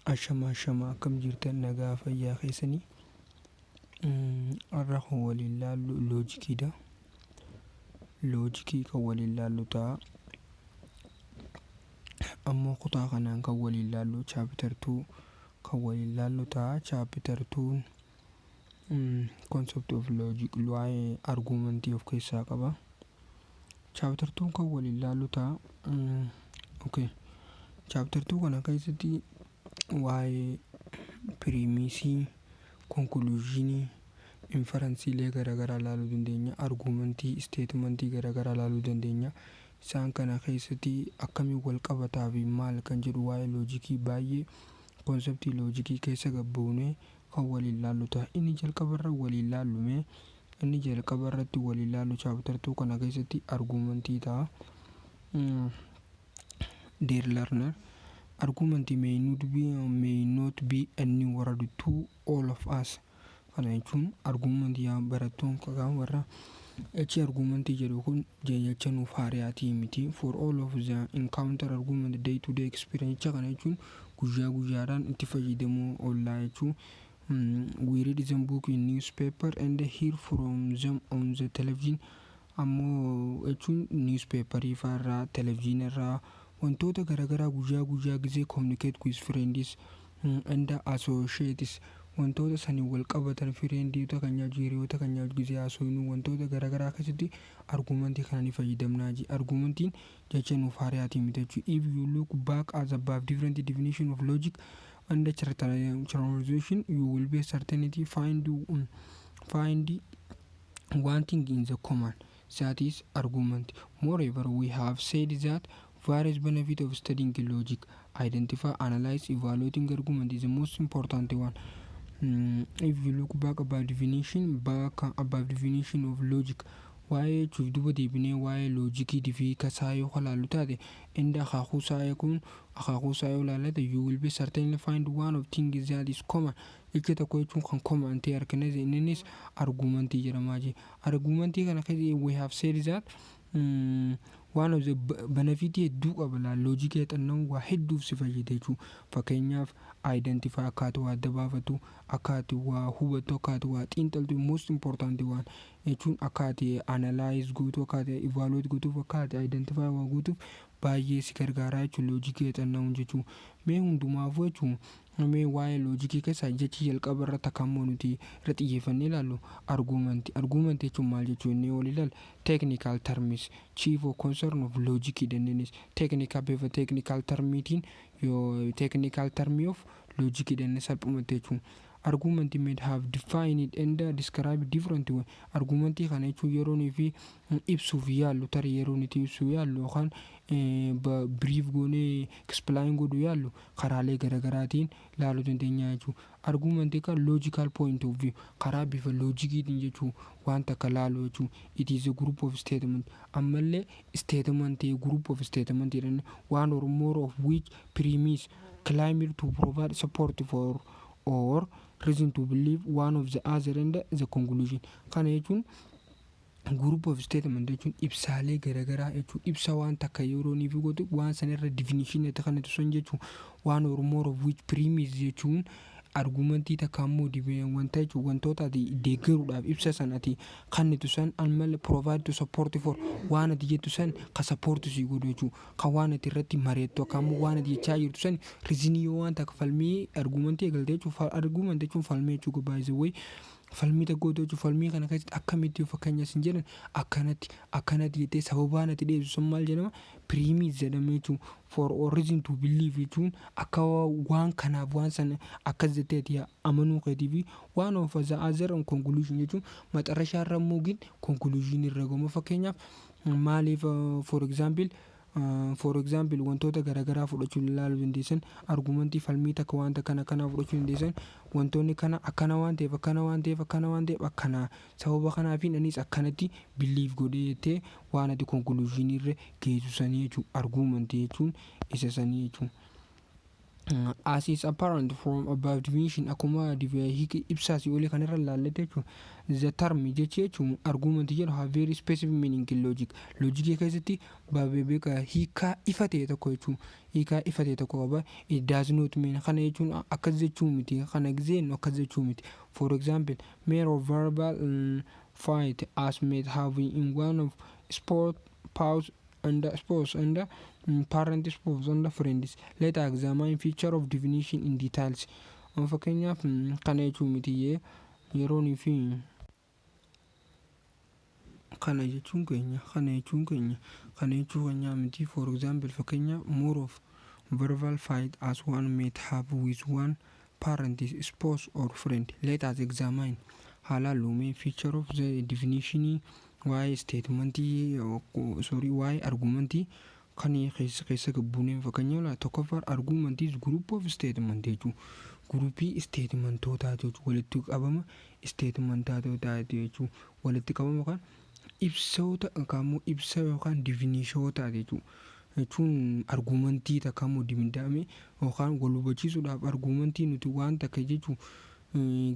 Ashama, ashama, akkam jirtan? Nagaa fayyaa keessanii? Har'a kan waliin laallu loojikiidha. Loojikii kan waliin laallu ta'a. Ammoo kutaa kanaan kan waliin laallu chapter 2 kan waliin laallu ta'a. Chapter 2 concept of logic, waa'ee argumentii of keessaa qaba. Chapter 2 kan waliin laallu ta'a. Okay. Chapter 2 kana keessatti waa'ee premisii, conclusionii, inferenceiilee garaagaraa ilaaluu dandeenya. Argumentii, statementii garaagaraa ilaaluu dandeenya. Isaan kana keessatti akkamiin wal qabataa fi maal kan jedhu waa'ee loojikii baay'ee conceptii loojikii keessa gabbuunee kan waliin laallu ta'a. Inni jalqabarra waliin laallume, inni jalqaba irratti waliin laallu chapter 2 kana keessatti argumentii ta'a. Dear learner, argument may not be a new word to all of us. Kana jechuun argumentii, yaa barattoon kan warra jechi argumentii jedhu kun jecha nuuf haariyaatii miti. For all of the encounter argument day to day experience, jecha kana jechuun guyyaa guyyaadhaan itti fayyadamuu oollaa jechuun. We read them book in newspaper and hear from them on the television. Ammoo jechuun newspaperii fa'aa, televiziyoona irraa, wantoota garaagaraa guyyaa guyyaa gisee communicate with friends and associates, wantoota sanii wal qabatan, friendiota kan nyaaju, hiriyoota kan nyaaju gisee haasofnu, wantoota garaagaraa keessatti argumentii kana ni fayyadamnaa ji. Argumentiin jecha nuuf haariyaatii miti jechuudha. If you look back at above different definition of logic and characterization, you will be certainty find one thing in the common, that is argument. Moreover, we have said that various benefits of studying logic: identify, analyze, evaluating argument is the most important one. If you look back about definition, back above definition of logic, waa'ee jechuuf duba deebinee waa'ee loojikii fi kasaa yoo ilaallu taate, inni akaakuu isaa kun akaakuu isaa yoo ilaallate, you will be certainly find one of things that is common, jecha tokko jechuun kan common ta'e argina. Innis argumentii jedhamaa jira. Argumentii kana keessa we have said that one of the benefit hedduu qaba. Laal, loojikii xanna'uun waa hedduuf si fayyada jechuudha. Fakkeenyaaf, identify, akkaataa waa adda baafatu, akkaataa waa hubattu, akkaataa waa xiinxaltu, most important waan jechuun akkaataa analyze gootu, akkaataa evaluate gootuuf, akkaataa identify waa gootuuf baay'ee si gargaara jechuudha loojikii xanna'uun jechuudha. Mee hundumaafuu jechuun mee waa'ee loojikii keessaa jechi jalqaba irratti akka immoo nuti irra xiyyeeffannee ilaallu argumentii. Argumentii jechuun maal jechuun inni wal ilaal technical terms chief of concern of logic jennenis technical, bifa technical termiitiin yoo technical term of logic jennee salphumatti jechuun. Argument may have defined and describe different way. Argumentii kana jechuun yeroo nuyi fi ibsuuf yaallu, tarii yeroo nuti ibsuu yaallu yookaan brief goonee explain godhuu yaallu, karaalee garaagaraatiin ilaaluu dandeenya jechuudha. Argumentii kan logical point of view, karaa bifa loojikiitiin jechuun waan takka laalu jechuudha. It is a group of statement. Ammallee statement, group of statement jedhanii, one or more of which premise claimed to provide support for or reason to believe one of the other and the conclusion. Kana jechuun group of statement jechuun ibsaalee garaagaraa jechuun ibsa waan takka yeroo ni gootu waan sana irra definition itti kanatu sun jechuun, one or more of which premise jechuun argumentii takka immoo wanta jechuun wantoota ati deeggaruudhaaf ibsa san ati kennitu san, ammallee provide to support for waan ati jettu san ka support si godhu jechuudha. Kan waan ati irratti mari'attu akka ammoo waan ati jechaa jirtu san reasonii yoo waan takka falmii argumentii eegalte jechuudha. Argumentii jechuun falmii jechuudha, by the way. Falmii tokko jechuun falmii kana keessatti akkamitti yoo fakkeenya isin jedhan, akkanatti akkanatti jettee sababaan ati dhiyeessu sun maal jedhama? Premise jedhama jechuudha. For or reason to believe jechuun akka waan kanaaf waan sana akkas jettee ati amanuu keetii fi one of the other conclusion jechuun maxarashaa irra immoo gin conclusion irra goma. Fakkeenyaaf maaliif, for example wantoota garaagaraa fudhachuu ilaaluu dandeessan, argumentii falmii takka wanta kana kana fudhachuu dandeessan, wantoonni kana akkana waan ta'eef, akkana waan ta'eef, akkana waan ta'eef, akkana sababa kanaafiin anis akkanatti believe godhee jettee waan ati conclusion irra geessu sanii jechuudha. Argumentii jechuun isa sanii jechuudha. As is apparent from above definition, akkuma ibsaasii olii kanarra ilaalletti jechuun, the term, jechi jechuun argument jedhu, have very specific meaning in logic. Logicii keessatti beeka hiikaa ifa ta'e tokko jechuun, hiikaa ifa ta'e tokko qaba. It does not mean, kana jechuun akkas jechuu miti, kana giseen akkas jechuu miti. For example, mere of verbal fight as may have in one of sport spouse and spouse and parent, spouse and friends. Let us examine feature of definition in details. Fakkeenyaaf, kana jechuu miti yeroonii fi kana jechuun keenya, kana jechuun keenya, kana jechuu keenyaa miti. For example, fakkeenyaaf, more of verbal fight as one may have with one parent, spouse or friend. Let us examine, haala luumee, feature of the definition, waa'ee statementii, sorry, waa'ee argumentii kan keessa keessa gabbuuneen. Fakkeenyaaf, tokkoffaan, argumentii is group of statement jechuun groupii statementootaa jechuun, walitti qabama statementootaa jechuun, walitti qabama kan ibsoota yookaan immoo ibsa yookaan definitionoota jechuudha. Jechuun argumentii takka immoo dimiddaame yookaan wal hubachiisuudhaaf argumentii nuti waan takka jechuun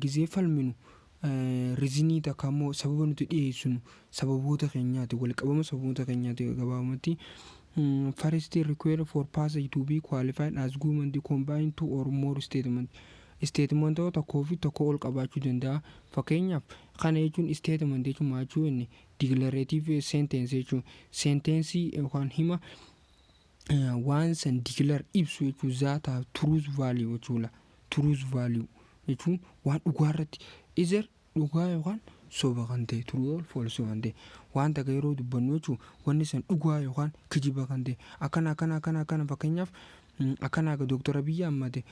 gizee falminu, reasonii takka immoo sababa nuti dhiyeessinu, sababoota keenyaati, wal qabama sababoota keenyaati gabaabumatti. First require for passage to be qualified as argument combine two or more statement. Statementoota tokkoo fi tokko ol qabaachuu danda'a. Fakkeenyaaf, kana jechuun statement jechuun maal jechuu inni declarative sentence jechuun sentencii yookaan hima waan san declare, ibsu jechuun, that have truth value jechuudha. Truth value jechuun waan dhugaa irratti, either dhugaa yookaan soba kan ta'e, true or false kan ta'e, waan takka yeroo dubbannu jechuun wanni san dhugaa yookaan kijiba kan ta'e, akkana akkana akkana akkana. Fakkeenyaaf, akkana akka Dooktar Abiyyi Ahmad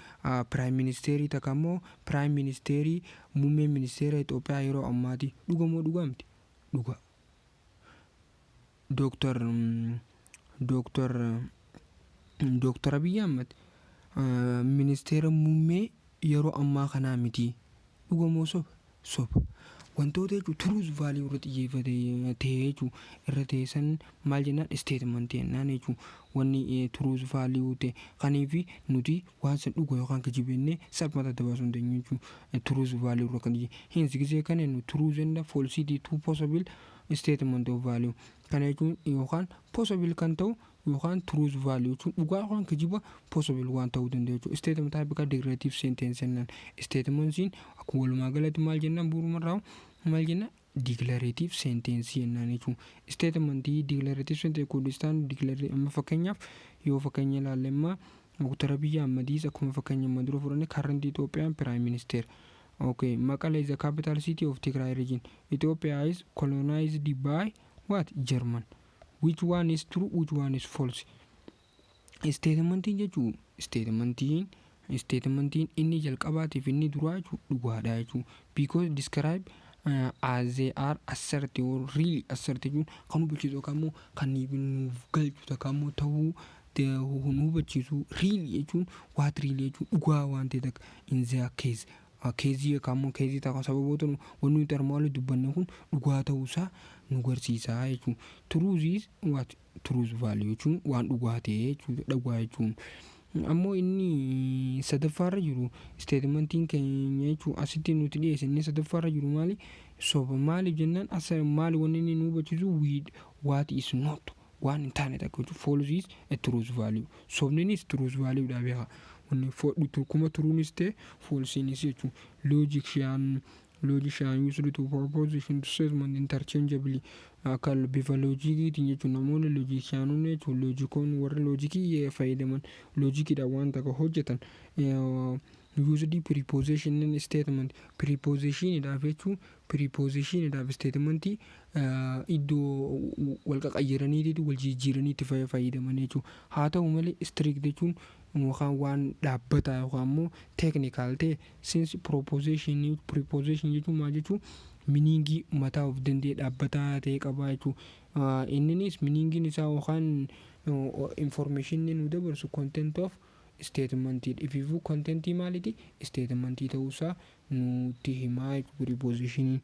prime ministerii takka immoo prime ministerii, muummee ministeera Itoophiyaa yeroo ammaati, dhuga moo dhugaa miti? Dhuga. Dooktar Abiyyi Ahmad ministeera muummee yeroo ammaa kanaa miti, dhuga moo soba? Soba. Wantoota jechuun truth value irra xiyyeeffate ta'e jechuun irra ta'e san maal jennaan? Statementii jennaan jechuun. Wanni truth value ta'e kaniifi nuti waan san dhuga yookaan kijiba jennee salphumatti adda baasuu hin dandeenyu jechuun, truth value irra kan hence gisee kana jennu, truth and falsity, two possible statement of value. Kana jechuun yookaan possible kan ta'u yookaan truth value jechuun dhugaa yookaan kijiba possible waan ta'uu danda'u jechuudha. Statement type declarative sentence jennaan. Statementiin akkuma walumaa galatti maal jennaan? Bu'uurumarraa maal jennaan? Declarative sentence jennaan jechuudha. Statementii declarative sentence could stand declarative. Amma fakkeenyaaf, yoo fakkeenya ilaalle, amma Dooktar Abiyyi Ahmadiis akkuma fakkeenya amma dura fudhanne, current Ethiopian prime minister. Okay, Maqale is the capital city of Tigray region. Ethiopia is colonized by what? German. Which one is true? Which one is false? Statementiin jechuun statementiin inni jalqabaatiif inni duraa jechuun dhugaadha jechuun, because describe as they are assertive or really assertive jechuun kan hubachiisu yookaan immoo kan nuuf galchu takka immoo ta'uu nu hubachiisu. Really jechuun what? Really jechuun dhugaa waan ta'e takka in their case, caseii yookaan immoo caseii takka sababoota wanni nuti armaan olii dubbanne kun dhugaa ta'uusaa nu garsiisa jechuudha. Truth is what? Truth value jechuun waan dhugaa ta'e jechuudha, dhugaa jechuun. Ammoo inni sadaffaarra jiru, statementiin keenya jechuun asitti nuti dhiyeesse, inni sadaffaarra jiru maali? Soba. Maaliif jennaan, as maali wanni inni nu hubachiisu? What is not, waan hin taane takka jechuudha. False is a truth value. Sobninis truth value dha beeka. Wanni kuma truenis ta'e falseinis jechuudha. Logician used to proposition to statement interchangeably, akka bifa logiciitiin jechuun, namoonni logicianonni jechuun logicoonni, warri logicii fayyadaman, logiciidhaan waan takka hojjetan, used proposition statement propositionidhaaf jechuun propositionidhaaf statementii iddoo wal qaqayyaraniiti, wal jijjiiranii itti fayyadaman jechuudha. Haa ta'u malee, strict jechuun yookaan waan dhaabbataa yookaan immoo technical ta'e, since proposition jechuun maal jechuun, meaningii mataa of danda'e dhaabbataa ta'e qaba jechuudha. Inninis meaningiin isaa yookaan information nu dabarsu content of statementii ifiifuu, contentii maaliiti? Statementii ta'uusaa nutti himaa jechuudha propositionii.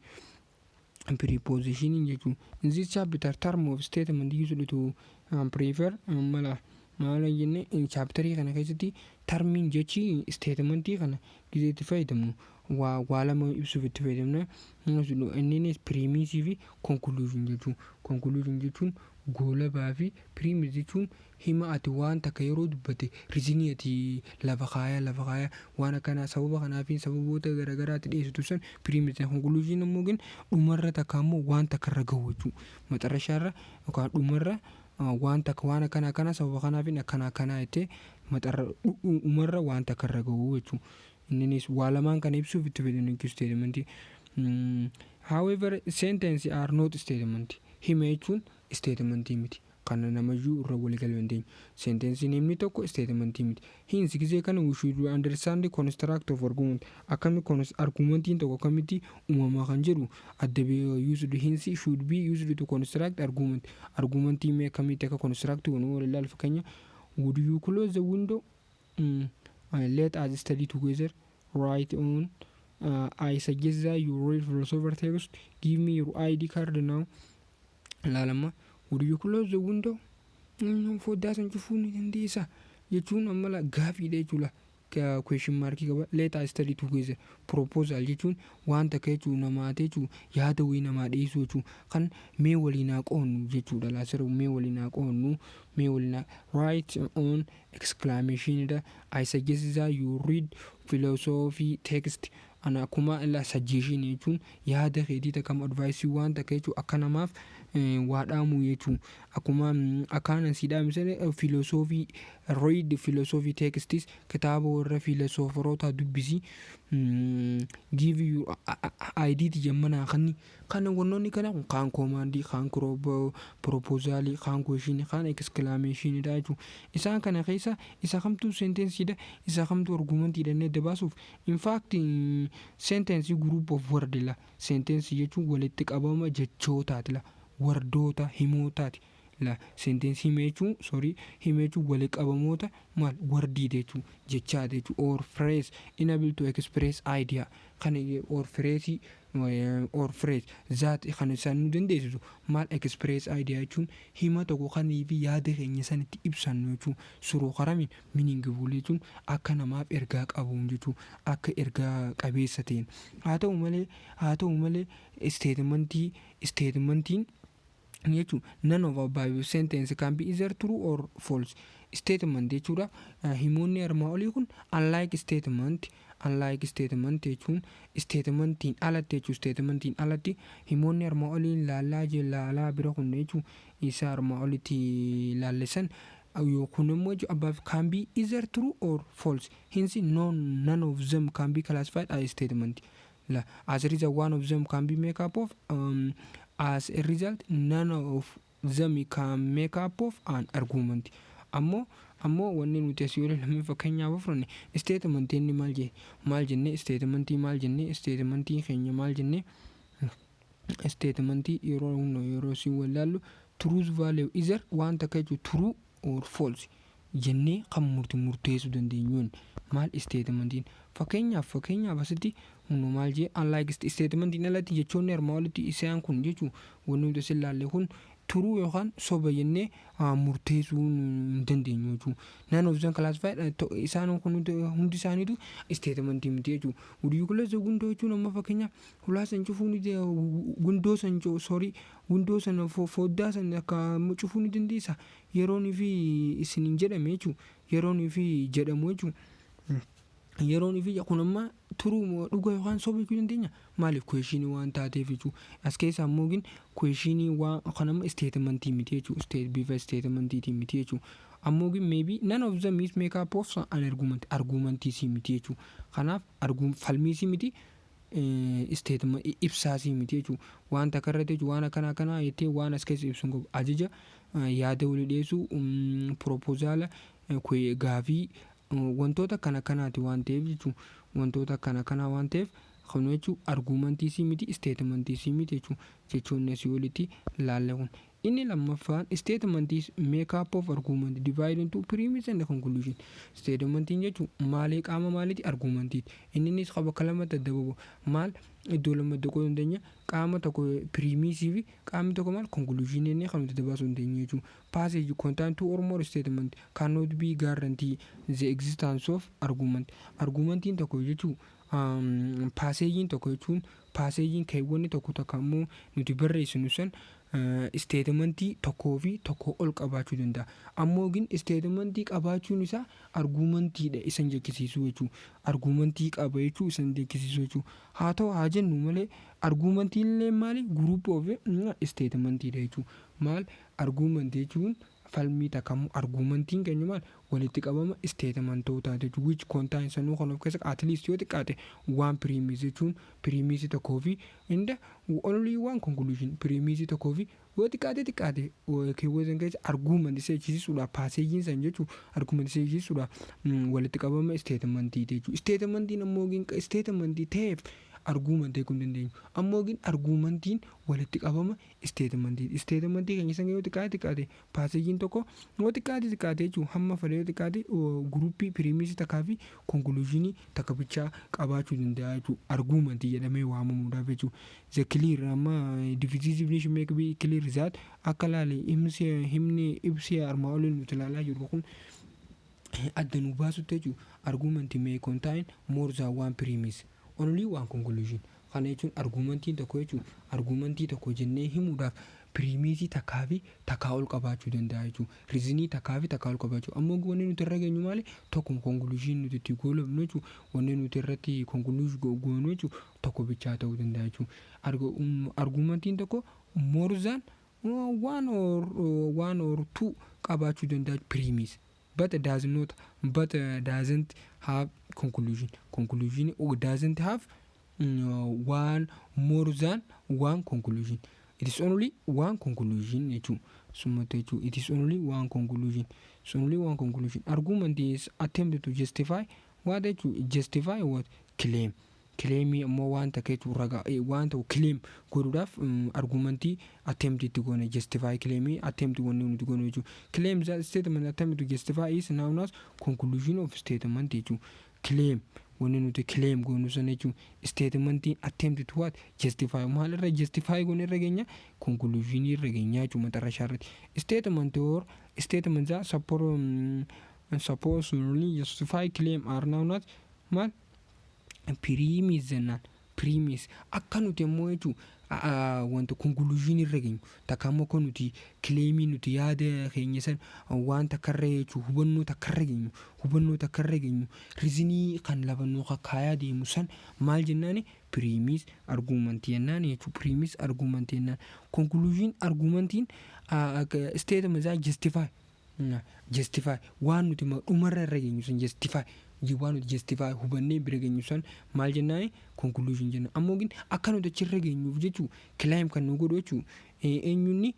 Propositionii jechuun in this chapter term of statement used to prefer mala maal jenne? Chapterii kana keessatti Termiin jechi statementii kana gizee itti fayyadamnu waa lama ibsuuf itti fayyadamna. Inninis premisii fi conclusion jechuun. Conclusion jechuun goolabaa fi premise jechuun hima ati waan takka yeroo dubbate reasonii ati lafa kaayaa waan akkanaa sababa kanaa fi sababoota garaagaraatti dhiyeessitu san premise. Conclusion immoo gin dhumarra takka immoo waan takka irra gahu jechuudha. Maxarashaarra yookaan dhumarra waan takka waan akkana akkana sababa kanaaf akkana akkanaa jettee maxarra dhumarra waan takka irra gahu jechuudha. Inninis waa lamaan kana ibsuuf itti fayyadamnu jechuudha statementii. However, sentence are not statement. Hima jechuun statementii miti. Kana namayyuu irra walii galuu dandeenya. Sentenceiin himni tokko statementii miti. Hence, gisee kana we should understand the construct of argument. Akkami argumentiin tokko akkamitti uumamaa kan jedhu adda used, hence should be used to construct argument. Argumentii mee akkamitti akka construct goonu wal ilaalu. Fakkeenya, would you close the window? Let us study together. Write on. I suggest that you read philosopher text. Give me your ID card now. Laalama, would you close the window? Foddaa san cufuu ni dandeessaa jechuun amma gaafiidha jechuudha. Question markii qaba. Let us study together. Proposal jechuun waan takka jechuun namaa jechuun yaada wayii namaa dhiyeessuu jechuun kan mee waliin haa qoonnu jechuudha. Laasira mee waliin haa qoonnu, mee waliin haa write on exclamation dha. I suggest that you read philosophy text. Ana akkuma ila suggestion jechuun yaada keetii takka advice waan takka jechuun akka namaaf waa dhaamu jechuun akkuma akkaanan si dhaamsan philosophy, read philosophy texts, kitaaba warra philosopheroota dubbisi, give you ID jammanaa kanni kana. Wannoonni kana kaan commandii, kaan proposalii, kaan questionii, kaan exclamationiidha jechuudha. Isaan kana keessa isa kamtu sentenceiidha, isa kamtu argumentiidha inni adda baasuuf. In fact, sentence group of word la. Sentence jechuun walitti qabama jechootaati la, wordoota himootaati la. Sentence hima jechuun, sorry, hima jechuun walitti qabamoota maal wordiiti jechuun, jechaati jechuun, or phrase enable to express idea kan or phrase or phrase that kan isaan nu dandeessisu maal express idea jechuun hima tokko kanii fi yaada keenya sanitti ibsannu jechuun suroo karamiin meaningful jechuun akka namaaf ergaa qabuun jechuun akka ergaa qabeessa ta'een. Haa ta'u malee statementiin jechuun none of our sentence can be either true or false statement jechuudha. Himoonni armaa olii kun unlike statement jechuun statementiin alatti jechuun statementiin alatti himoonni armaa olii laallaa laalaa bira kun jechuun isa armaa olitti laallisan yookiin immoo above can be either true or false. Hence, no, none of them can be classified as statement la. As a result, one of them can be make up of as a result, none of them can make up of an argument. Ammoo wanni nuti asii olii lameen fakkeenyaaf fudhanne statementiin maal jee maal jennee, statementii maal jennee, statementii keenya maal jennee, statementii yeroo hundaa yeroo isin wallaallu truth value either waan takka jechuun true or false jennee kan murteessuu dandeenyuun maal statementiin. Fakkeenyaaf asitti humna maal jee, unlike statementiin alatti jechoonni armaan olitti isaan kun jechuun wanni nuti isin laalle kun true yookaan soba jennee murteessuu hin dandeenyu jechuudha. None of them classified, isaan kun hundi isaaniitu statementii miti jechuudha. Would you close the window jechuun amma fakkeenyaaf hulaa san cufuu ni window san, sorry, window sana foddaa san akka cufuu ni dandeessa yeroon fi isin hin jedhame jechuudha. Yeroon fi jedhamu jechuudha. Yeroon fi kun amma true dhuga yookaan soba jechuu dandeenya. Maaliif? Questionii waan taateef jechuudha. As keessa ammoo gin questionii waan kan amma statementii miti jechuudha. Bifa statementiitiin miti jechuudha. Ammoo gin maybe none of them is make up of an argument, argumentii si miti jechuudha. Kanaaf falmii si miti, statement ibsaasii miti jechuudha. Waan takka irratti jechuudha waan akkana akkanaa jettee waan as keessa ibsuun qabu ajaja, yaada walii dhiyeessuu, proposala, gaafii, wantoota akkana akkanaati waan ta'eef jechuudha. Wantoota akkana akkanaa waan ta'eef kun jechuun argumentii si miti, statementii si miti jechuudha. Jechoonni asii olitti laalle kun. Inni lammaffaan statementii make up of argument divided into premise and conclusion. Statementiin jechuun maalee qaama maaliiti? Argumentiiti. Inni innis bakka lamatti adda bahu maal iddoo lamatti qooduu dandeenya. Qaama tokko premisii fi qaamni tokko maal conclusion inni kan nuti adda baasuu dandeenya jechuudha. Passage contain two or more statement cannot be guarantee the existence of argument. Argumentiin tokko jechuun, passageiin tokko jechuun, passageiin keewwanni tokko tokko ammoo nuti barreessinu san statementii tokkoo fi tokkoo ol qabaachuu danda'a. Ammoo gin statementii qabaachuun isaa argumentiidha isan jechisiisuu jechuudha. Argumentii qaba jechuu isan jechisiisuu jechuudha. Haa ta'u haa jennu malee, argumentiin illee maali? Group of statementiidha jechuudha. Maal argumentii jechuun? Falmii takka immoo argumentiin keenya maal? Walitti qabama statementootaa jechuudha. Which contain, sanuu kan of keessa, at least, yoo xiqqaate, one premise jechuun premise tokkoo fi and only one conclusion. Premise tokkoo fi yoo xiqqaate keewwatan keessa argument isa jechisiisuudhaaf, passageiin san jechuun argument isa jechisiisuudhaaf walitti qabama statementii jechuudha. Statementiin ammoo statementii ta'eef argumentii eeguu hin dandeenyu. Ammoo gin argumentiin walitti qabama statementii. Statementii keenya san yoo xiqqaate passageiin tokko yoo xiqqaate jechuun hamma fedhe yoo xiqqaate groupii premisii takkaa fi conclusionii takka bichaa qabaachuu danda'a jechuudha. Argumentii jedhamee waamamuudhaaf jechuudha. The clear amma definition make be clear that akka laale himni ibsi armaa olii nuti ilaalaa jirru kun adda nu baasutti jechuudha. Argument may contain more than one premise, only one conclusion. Kana jechuun argumentiin tokko jechuun argumentii tokko jennee himuudhaaf premisii takkaa fi takkaa ol qabaachuu danda'a jechuudha. Reasonii takkaa fi takkaa ol qabaachuu. Ammoo wanni nuti irra geenyu maali? Tokko conclusion nuti itti goolabnu jechuudha. Wanni nuti irratti conclusion goonu jechuudha, tokko bichaa ta'uu danda'a jechuudha. Argumentiin tokko more than one or two qabaachuu danda'a premise, but does not, but doesn't have conclusion. Conclusion or doesn't have one more than one conclusion. It is only one conclusion jechuudha. Sumata jechuudha. It is only one conclusion. It's only one conclusion. Argument is attempt to justify what jechuudha? Justify what? Claim. Claimii ammoo waan takka jechuun ragaa waan ta'u claim godhuudhaaf argumentii attempt itti goone, justify claimii attempt wanni nuti goone jechuudha. Claim that statement attempt to justify is known as conclusion of statement jechuudha. Claim wanni nuti claim goonu sana jechuun statementiin attempt to what? Justify. Maal irra justify goone irra geenya? Conclusion irra geenya jechuudha maxarrashaa irratti. Statement or statement that support supposedly justify claim are known as maal? Premise jennaan. Premise akka nuti immoo jechuun wanta conclusion irra geenyu takka immoo akka nuti claimii nuti yaada keenya san waan takkarra jechuun hubannoo takkarra geenyu, reasonii kan lafa nu kakkaayaa deemu san maal jennaani? Premise argumentii jennaan jechuun. Premise argumentii jennaan. Conclusion argumentiin statement isaa justify waan nuti dhumarra irra geenyu san, justify waan nuti justify hubannee bira geenyu san maal jennaani? Conclusion jenna. Ammoo gin akka nuti achirra geenyuuf jechuu claim kan nu godhu jechuu eenyunni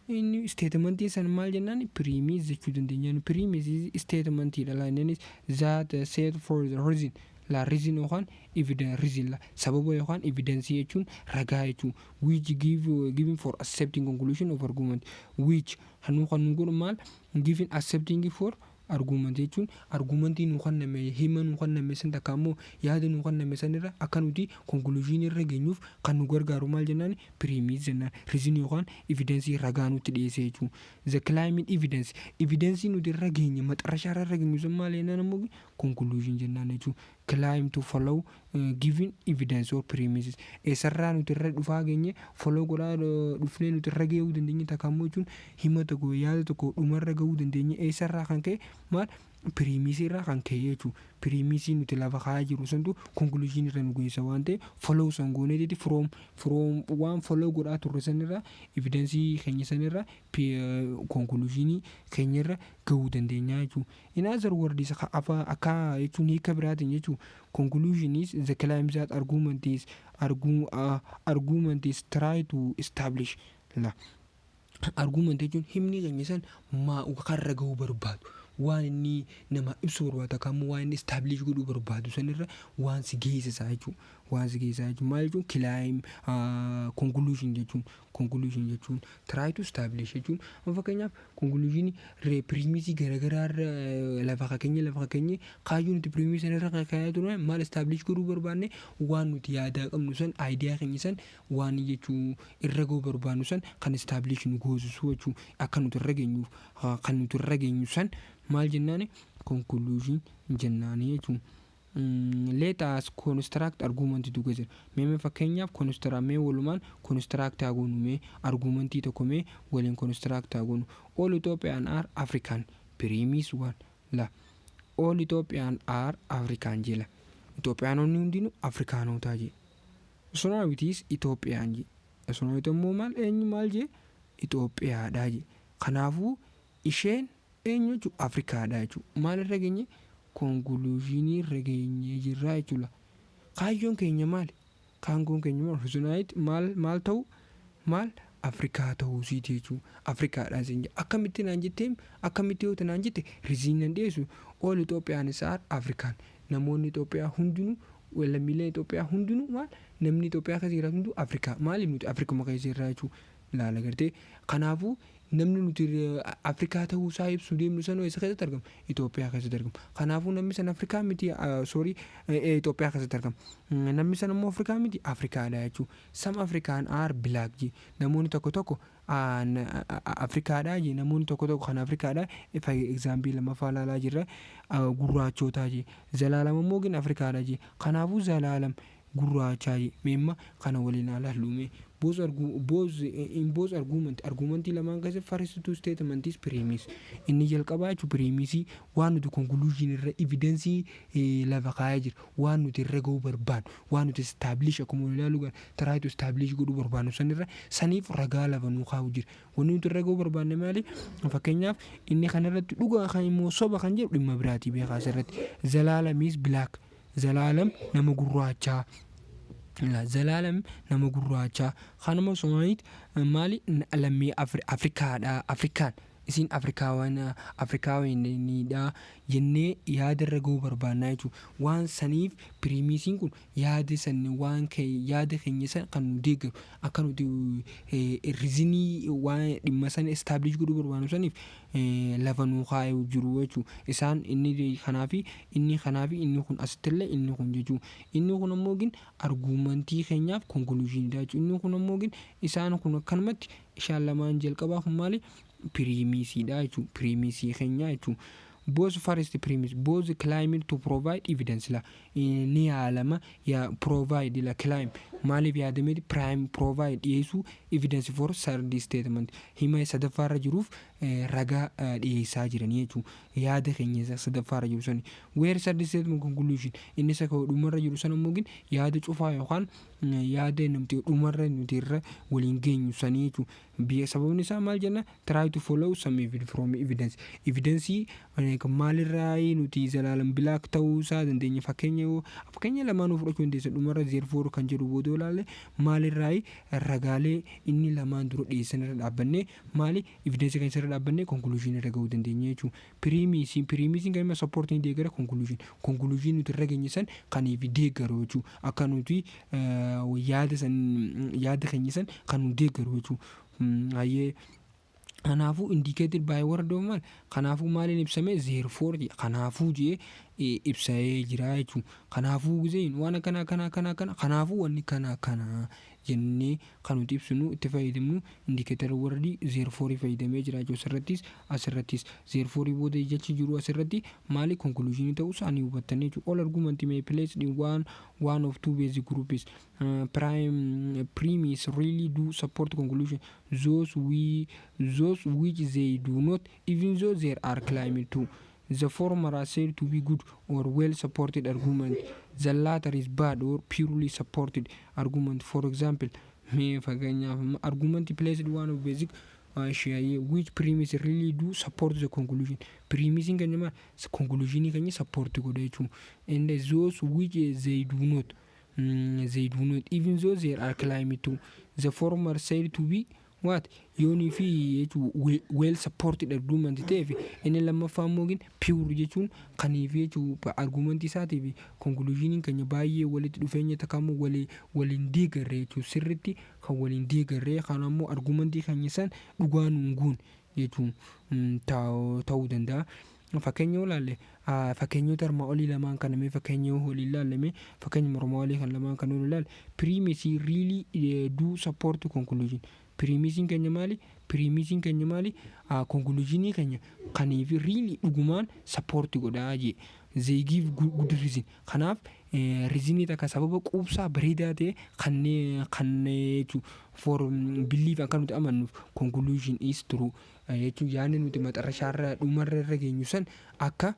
inni statementiin san maal jennaan? Premise jechuu dandeenya. Premise statementiidha la innis that set for the reason la reason yookaan evidence, reason la sababa yookaan evidence jechuun ragaa jechuun, which give giving for accepting conclusion of argument, which hanuu kan nu godhu maal? Giving accepting for argument jechuun argumentii nu kenname, hima nu kenname san takka ammoo yaada nu kenname san irra akka nuti conclusion irra geenyuuf kan nu gargaaru maal jennaan? Premise jennaan. Reason yookaan evidence, ragaa nutti dhiyeesse jechuun. The claiming evidence, evidence nuti irra geenye, maxarashaa irra geenyu sun maal jennaan ammoo? Conclusion jennaan jechuun. Claim to follow giving evidence or premises, eessarraa nuti irra dhufaa geenye, follow godhaa dhufnee nuti irra gahuu dandeenye takka ammoo jechuun hima tokko, yaada tokko dhumarra gahuu dandeenye eessarraa kan ka'e maal? Premisii irraa kan ka'e jechuudha. Premisii nuti lafa kaa'aa jiru santu conclusion irra nu geessa waan ta'eef, follow san gooneetiti from waan follow godhaa turre sanirraa, evidensii keenya sanirraa conclusionii keenya irra gahuu dandeenya jechuudha. In other words, akka jechuun hiika biraatiin jechuudha. Conclusion is the claim that argument is try to establish la. Argument jechuun himni keenya san maa karra gahuu barbaadu, waan inni nama ibsuu barbaadu akka ammoo waan inni establish godhuu barbaadu sanirra waan si geessisaa jechuudha. Waan si geessisaa jechuudha. Maal jechuun? Claim conclusion jechuun Conclusion jechuun try to establish jechuun, fakkeenyaaf, conclusion premise garaagaraa irra lafa keenya kaayyoo nuti premise sana irra kaayaa ture maal establish godhuu barbaanne, waan nuti yaadaa qabnu san, idea keenya san, waan jechuu irra gahuu barbaannu san kan establish nu goosisu jechuu. Akka nuti irra geenyuuf kan nuti irra geenyu san maal jennaani? Conclusion jennaani jechuun. Let us construct argument together. Mee fakkeenyaaf construct, mee walumaan construct haa goonu. Mee argumentii tokko mee waliin construct haa goonu. All Ethiopian are African, premise one. La, all Ethiopian are African jela. Itoophiyaanonni hundinuu Afrikaanotaa jee. Sonaawitis Itoophiyaan jee. Sonaawit immoo maal, eenyu, maal jee? Itoophiyaadha jee. Kanaafuu isheen eenyu jechuudha? Afrikaadha jechuudha. Maal irra geenye? Conclusionii irra geenyee jirra jechuudha. Kaayyoon keenya maali? Kaayyoon keenya maal? Sonaawit maal maal ta'u, maal Afrikaa ta'uu siiti jechuudha. Afrikaadha siin jedha. Akkamitti naan jettee, akkamitti yoo naan jette, reason dhiyeessu, all Ethiopians are African. Namoonni Itoophiyaa hundinuu, lammiileen Itoophiyaa hundinuu maal, namni Itoophiyaa keessa jiraatu hunduu Afrikaa. Maaliif? Nuti Afrikuma keessa jirra jechuudha. Ilaala gartee, kanaafuu namni nuti Afrikaa ta'uu isaa ibsuu deemnu sana eessa keessatti argama? Itoophiyaa keessatti argama. Kanaafuu namni sana Afrikaa miti, sorry, Itoophiyaa keessatti argama. Namni sana immoo Afrikaa miti, Afrikaadha jechuudha. Some African are black jee. Namoonni tokko tokko Afrikaadha jee. Namoonni tokko tokko kan Afrikaadha. Example lammaffaa ilaalaa jirra. Gurraachotaa jee. Zalaalam immoo gin Afrikaadha jee. Kanaafuu Zalaalam gurraachaa jee. Meemma kana waliin ilaallu mee. Both argu both in both argument, argumentii lamaan keessatti first two statement is premise. Inni jalqabaa jechuun premise, waan nuti conclusion irra evidence lafa kaa'ee jira, waan nuti irra gahuu barbaannu, waan nuti establish akkuma ilaalu gara try to establish godhuu barbaannu sanirra saniif ragaa lafa nuu kaa'u jira. Wanni nuti irra gahuu barbaanne maali? Fakkeenyaaf, inni kanarratti dhugaa kan immoo soba kan jedhu dhimma biraatii beekaa. Asirratti Zalaalam is black, Zalaalam nama gurraachaa. Zalaalam nama gurraachaa. Kanuma Somaaliit maali? Lammii Afrikaadha. Afrikaan isin Afrikaawwanidha jennee yaada irra gahuu barbaannaa jechuudha. Waan saniif premiseiin kun yaada san, waan yaada keenya san kan nu deeggaru, akka nuti reasonii waan dhimma sana establish godhuu barbaannu saniif lafa nuu kaa'ee jiru jechuudha. Isaan inni kanaafi inni kanaafi inni kun asittillee inni kun jechuudha. Inni kun ammoo gin argumentii keenyaaf conclusionidha jechuudha. Inni kun ammoo gin isaan kun akkanumatti isaan lamaan jalqabaa kun maali? Premiseiidha jechuudha. Premise keenya jechuudha. Both first premise both claim to provide evidence. La, ni yaalama ya provide la claim maaliif yaadameeti prime provide dhiyeessuu evidence for third statement, hima sadaffaarra jiruuf ragaa dhiyeessaa jiranii jechuudha. Yaada keenya sadaffaarra jiru sani, where third statement conclusion, inni isa dhumarra jiru sana immoo yaada cufaa yookaan yaada namti dhumarra nuti irra waliin geenyu sanii jechuudha. Biyya sababni isaa maal jenna? Try to follow some from evidence. Evidence maalirraa nuti Zalaalam black ta'uu isaa dandeenya? Fakkeenya yoo fakkeenya lamaanuu fudhachuu dandeessa. Dhumarra therefore kan jedhu booda ilaalle, maalirraa ragaalee inni lamaan dura dhiyeessan irra dhaabbannee, maali, evidence kan irra dhaabbannee conclusion irra gahuu dandeenya jechuudha. Premiseiin kan immoo supportiin deeggara conclusion nuti irra geenye san kaniif deeggaru jechuudha. Akka nuti yaada san, yaada keenya san kan nu deeggaru jechuudha. Hayyee, kanaafuu indicated by word of maal, kanaafuu maaliin ibsame? Therefore, kanaafuu jee ibsee jira jechuudha. Kanaafuu giseen waan akkana akkana akkana akkana, kanaafuu wanni kana akkana jennee kan nuti ibsinu itti fayyadamnu indicator word therefore fayyadamee jira jechuudha. Asirrattis therefore booda jechi jiru asirratti maali? Conclusion ta'uu isaanii hubattanii jechuudha. All argument may place in one of two basic groups. Prime premise really do support conclusion, those which they do not, even though there are claiming to. The former are said to be good or well supported argument. The latter is bad or poorly supported argument. For example, mee fakkeenyaaf argument placed one of basic which premise really do support the conclusion. Premise keenya maal? Conclusion keenya support godha jechuudha. And those which they do not, even though they are claiming to. The former said to be What yoonii fi jechuun well supported argument ta'ee fi inni lammaffaa immoo pure jechuun kaniif jechuun argumentii isaatii fi conclusioniin keenya baay'ee walitti dhufeenya takka immoo waliin deegarre jechuun, sirriitti kan waliin deegarre kan ammoo argumentii keenya san dhugaa nuun guun jechuun ta'uu danda'a. Fakkeenya yoo ilaalle, fakkeenyota armaan olii lamaan kana, mee fakkeenya yoo waliin ilaallame, fakkeenya armaan olii kan lamaan kana yoo ilaalle, premise really do support conclusion. Premiseiin keenya maali? Premiseiin keenya maali? Conclusionii keenya kaniif really dhugumaan support godhaa jee. They give good reason. Kanaaf reasonii takka, sababa quubsaa bareedaa ta'e kanneen jechuun for belief akka nuti amannuuf conclusion is true jechuun, yaadni nuti maxarashaarra dhumarra irra geenyu san akka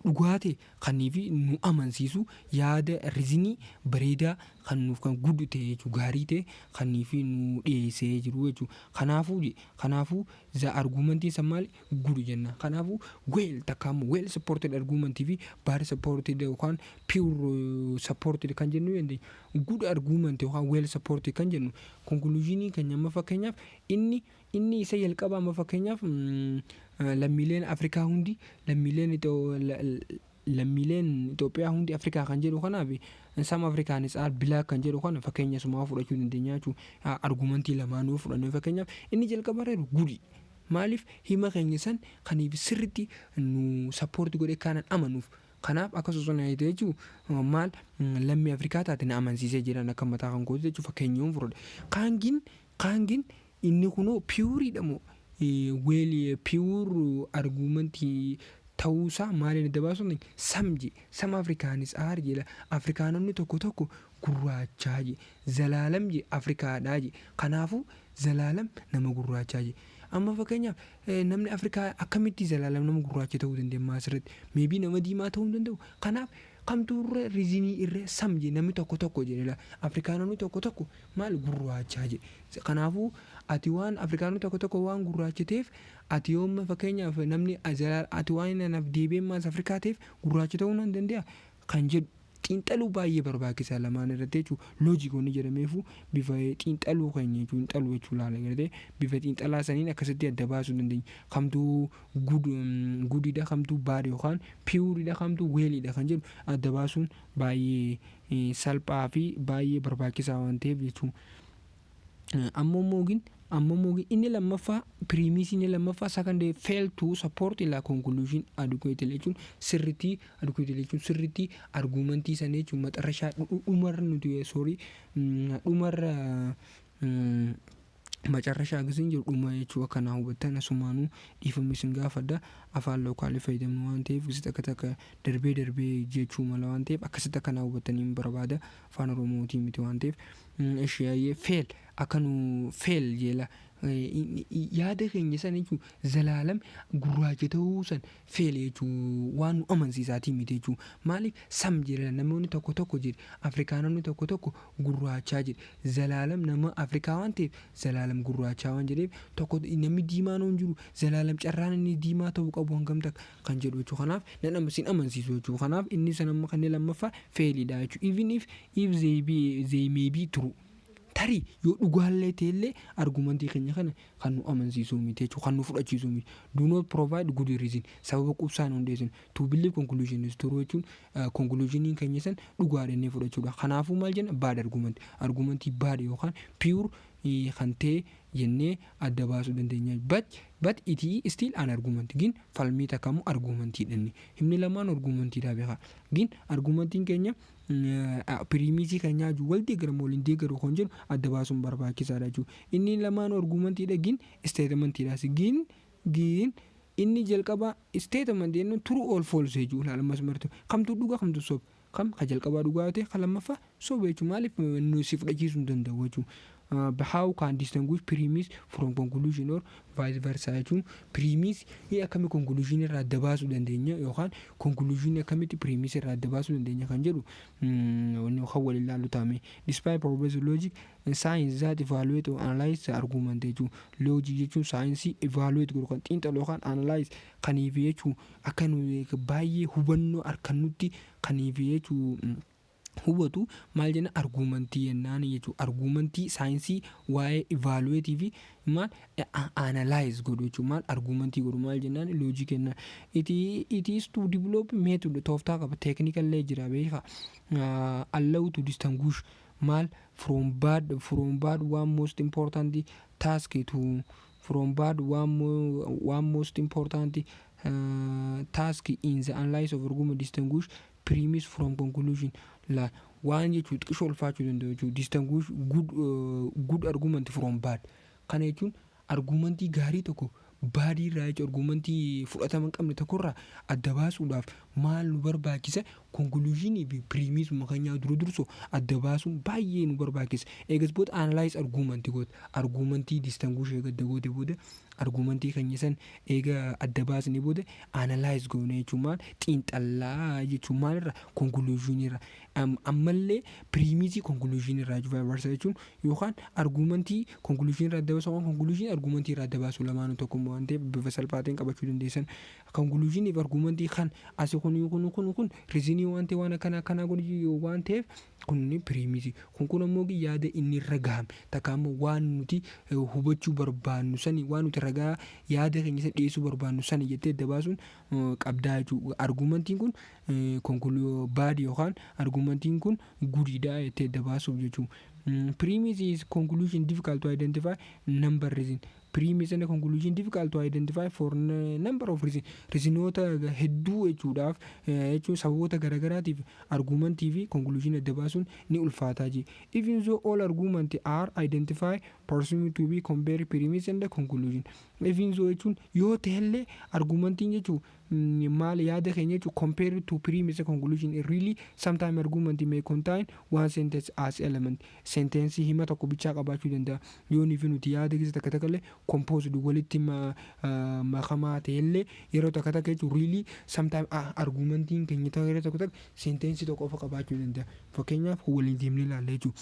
dhugaa ta'e kaniif nu amansiisu, yaada reasonii bareedaa kan nuuf kan good ta'e jechuun, gaarii ta'e kaniif nu dhiyeessee jiru jechuudha. Kanaafuu the argumentiin san maali? Good jenna. Kanaafuu well takka ammoo well supported argumentii fi bad supported yookaan poor supported kan jennu dandeenya. Good argument yookaan well supported kan jennu conclusionii keenya amma fakkeenyaaf inni isa jalqaba, amma fakkeenyaaf lammiileen Afrikaa hundi, lammiileen Itoophiyaa hundi Afrikaa kan jedhu kanaaf, some Africans are black kan jedhu kana fakkeenya sumaa fudhachuu dandeenya jechuudha. Argumentii lamaanuu fudhannee, fakkeenyaaf inni jalqaba irra jiru good. Maaliif? Hima keenya san kaniif sirriitti nu support godhee kanan amanuuf. Kanaaf akkasuma jechuun maal lammii Afrikaa taate na amansiisee jiran akka mataa kan kooti jechuudha, fakkeenya yoon fudhadhe. Kaangin inni kunoo pooriidha moo well poor argumentii ta'uusaa maaliin adda baasuu? Some je, some Africans are jedha, Afrikaanonni tokko tokko gurraachaa je. Zalaalam je Afrikaadhaa je. Kanaafuu Zalaalam nama gurraachaa je. Amma fakkeenyaaf namni Afrikaa akkamitti Zalaalam nama gurraacha ta'uu dandeenya? Asirratti maybe nama diimaa ta'uu hin danda'u. Kanaaf kamtu irra reasonii irra? Some je, namni tokko tokko jedhe, Afrikaanonni tokko tokko maal gurraachaa je. Kanaafuu ati waan Afrikaanonni tokko tokko waan gurraacha ta'eef, ati yooma fakkeenyaaf namni ati waan anaaf deebi'ee maas Afrikaa ta'eef gurraacha ta'uu nan danda'a kan jedhu xiinxaluu baay'ee barbaachisaa lamaan irratti jechuudha. Logikoonni jedhameefu bifa xiinxaluu keenya jechuun, xiinxaluu jechuun laala gartee bifa xiinxalaa saniin akkasitti adda baasuu dandeenya. Kamtuu goodiidha, kamtuu bad yookaan pooriidha, kamtuu welliidha kan jedhu adda baasuun baay'ee salphaa fi baay'ee barbaachisaa waan ta'eef jechuudha. Ammoo inni lammaffaa, premise inni lammaffaa, second, fail to support la conclusion adequately jechuun, sirriitti adequately jechuun sirriitti argumentii sana jechuun maxarrashaa dhumarra nuti, sorry, dhumarra macarrashaa gisiin jiru dhuma jechuu akkanaa hubattan. Asumaanuu dhiifama isin gaafadha, afaan localii fayyadamnu waan ta'eef gisi takka takka darbee darbee jechuu mala waan ta'eef akkasitti akkanaa hubattanii barbaada, afaan Oromootii miti waan ta'eef. Ishee fail akka nu fail jeela yaada keenya san jechuun, Zalaalam gurraacha ta'uu san fail jechuun waan nu amansiisaatii miti jechuun. Maaliif? Some jedha, namoonni tokko tokko jedhe, Afrikaanonni tokko tokko gurraachaa jedhe. Zalaalam nama Afrikaa waan ta'eef, Zalaalam gurraachaa waan jedheef, tokko namni diimaan hin jiru, Zalaalam carraan inni diimaa ta'uu qabu hangam takka kan jedhu jechuudha. Kanaaf nan sin amansiisu jechuudha. Kanaaf inni san amma kanneen lammaffaa failiidha jechuudha. Even if they may be true, tarii yoo dhugaallee ta'ellee argumentii keenya kana kan nu amansiisuu miti jechuudha, kan nu fudhachiisuu miti. Do not provide good reason, sababa qubsaan hundeessin to believe conclusion is true jechuun conclusioniin keenya san dhugaadha inni fudhachuudha. Kanaafuu maal jenna? Bad argument, argumentii bad yookaan poor kan ta'e jennee adda baasuu dandeenya. But it is still an argument. Gin falmii takkamu argumentii dhanni himni lamaan argumentiidha beekaa. Gin argumentiin keenya premise keenyaa jiru wal deeggaramu waliin deeggaru kan jedhu adda baasuun barbaachisaadha jechuudha. Inni lamaan argumentiidha, gin statementiidhaas. Gin inni jalqaba statement jennu true or false jechuudha. Ammas martu kamtu dhugaa, kamtu soba, kam ka jalqabaa dhugaa ta'e, ka lammaffaa soba jechuudha. Maaliif? Nu si fudhachiisuu hin danda'u jechuudha. How can distinguish premise from conclusion or vice versa jechuun, premise akkamii conclusion irraa adda baasuu dandeenya yookaan conclusion akkamitti premise irraa adda baasuu dandeenya kan jedhu kan wal ilaallu taame. Despite progress logic, science that evaluate or analyze the argument jechuun, logic jechuun saayinsii evaluate godhu, kan xiinxalu yookaan analyze kaniif jechuun akka nu baay'ee hubannoo harkannutti kaniif jechuun. Hubatu maal jenna? Argumentii jennaan jechuudha. Argumentii saayinsii waa'ee evaluate fi maal analyze godhu jechuudha. Maal argumentii godhu maal jennaan? Logic jennaan. It is to develop method, tooftaa qaba, technicallee jira beekaa, allow to distinguish maal from bad, from bad. One most important task to from bad. One most important task in the analysis of argument, distinguish premise from conclusion. La waan jechuun xiqqishoo ulfaachuu danda'u jechuudha. Distinguish good argument from bad. Kana jechuun argumentii gaarii tokko badii irraa jechuudha. Argumentii fudhatama hin qabne tokkorraa adda baasuudhaaf maal nu barbaachisa? Conclusionii fi premisuma keenyaa dura dursu adda baasuun baay'ee nu barbaachisa. Eegas booda analyze argumentii goota. Argumentii distinguish eega adda goote booda, argumentii keenya san eega adda baasnee booda, analyze goone jechuun maal? Xiinxallaa jechuun maalirra? Conclusionii irra. Ammallee premisii conclusionii irraa barsa jechuun yookaan argumentii conclusionii irraa adda baasuu yookaan conclusionii argumentii irraa adda baasuu, lamaanuu tokkummaa waan ta'eef bifa salphaatiin qabachuu dandeessan. Conclusionii fi argumentii kan asii kun kun kun kun reasonii waan ta'eef, waan akkana akkanaa godhu waan ta'eef, kun premisii, kun kun ammoo yaada inni irra gahame takka ammoo waan nuti hubachuu barbaannu sani, waan nuti ragaa yaada keenya isa dhiyeessuu barbaannu sani jettee adda baasuun qabdaa jechuudha. Argumentiin kun bad yookaan argumentiin kun goodiidha jettee adda baasuuf jechuudha. Premise is conclusion difficult to identify number reason. Premise and conclusion difficult to identify for number of reason. Reasonoota hedduu jechuudhaaf jechuun sababoota garaagaraatiif argumentii fi conclusion adda baasuun ni ulfaataa jee. Even though all argument are identified pursuing to be compare premise and conclusion. Even though jechuun yoo ta'ellee, argumentiin jechuun maal yaada keenya jechuun compare to premise and conclusion. Really, sometimes argument may contain one sentence as element. Sentence hima tokko bichaa qabaachuu danda'a. Yoo nuti nuti yaada keessa takka takka illee composed walitti makamaa ta'ellee, yeroo takka takka jechuun really sometimes argumentiin keenya yeroo tokko takka sentence tokko qofa qabaachuu danda'a. Fakkeenyaaf waliin deemnee ilaalla jechuudha.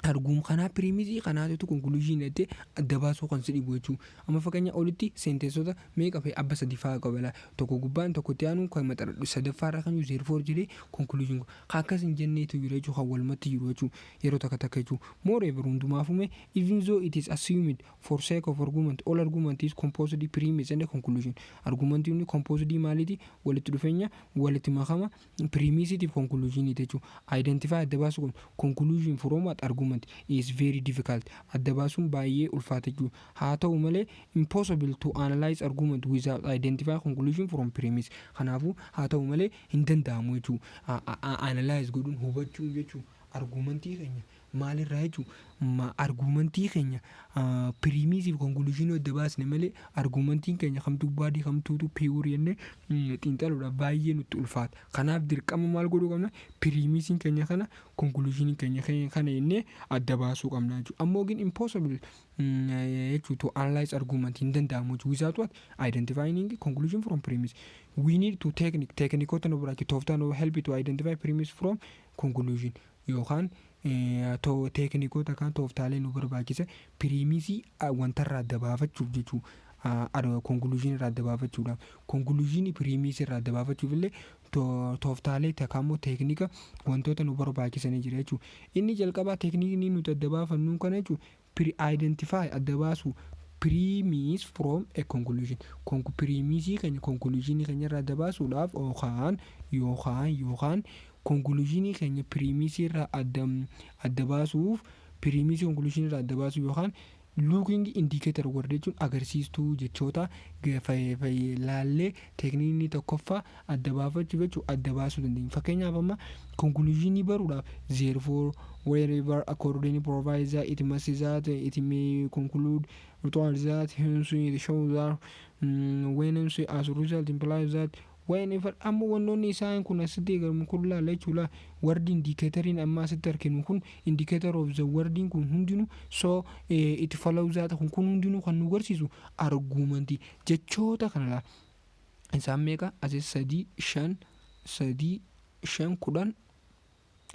Argum kanaa premisii kanaatitu conclusion jettee adda baasuu kan si dhibu jechuudha. Amma fakkeenya olitti sentenceota meeqa fa'i? Abba sadi fa'aa qaba. Tokko gubbaan tokko itti aanu kan maxxanadhu, sadaffaarra kan jiru therefore jedhee conclusion kan akkas hin jenneetu jira jechuudha, kan walumatti jiru jechuudha yeroo takka takka jechuudha. Moreover, hundumaafuu, even though it is assumed for sake of argument all argument is composed premise and conclusion. Argumentiin composed maaliiti? Walitti dhufeenya walitti makama premisiitiif conclusion jechuudha. Identify adda baasu kun conclusion from what argument is very difficult. Adda baasuun baay'ee ulfaata jechuudha. Haa ta'u malee, impossible to analyze argument without identify conclusion from premise. Kanaafuu haa ta'u malee hin danda'amu jechuudha. Analyze godhuun hubachuun jechuudha. Argumentii keenya maalirraa jechuudha? Argumentii keenya premisii fi conclusionii adda baasne malee argumentiin keenya kamtuu badii kamtuutu pure jennee xiinxaluudhaaf baay'ee nutti ulfaata. Kanaaf dirqama maal godhuu qabna? Premisiin keenya kana, conclusionii keenya kana jennee adda baasuu qabna jechuudha. Ammoo gin impossible jechuudha to analyze argument hin danda'amu jechuudha. Without what? Identifying conclusion from premise. We need to technique, techniqueoota nu biraatti tooftaa nu help to identify premise from conclusion yookaan techniqueoota kan tooftaalee nu barbaachisa premisii wantarraa adda baafachuuf jechuudha. Conclusionii irraa adda baafachuudhaaf, conclusionii premisii irraa adda baafachuuf illee tooftaalee takka immoo technique wantoota nu barbaachisanii jira jechuudha. Inni jalqabaa techniqueni nuti adda baafannu kana jechuudha, identify adda baasu premise from a conclusion. Premisii keenya conclusionii keenya irraa adda baasuudhaaf yookaan conclusionii keenya premisii irraa adda baasuuf, premisii conclusionii irraa adda baasuuf, yookaan looking indicator word jechuun agarsiistuu jechoota laallee techniqueni tokkoffaa adda baafachuu jechuun adda baasuu dandeenya. Fakkeenyaaf amma conclusionii baruudhaaf therefore, wherever, according, provides that, it must that, it may conclude, requires that, hence, it shows that, when, as a result, implies that, whenever. Amma wannoonni isaan kun asitti eegamu kun laala jechuudha. Word indicatoriin amma asitti arginu kun, indicator of the wordiin kun hundinuu, so it follows that, kun hundinuu kan nu agarsiisu argumentii jechoota kana laala. Isaan meeqa asis? Sadii, shan, sadii, shan, 10,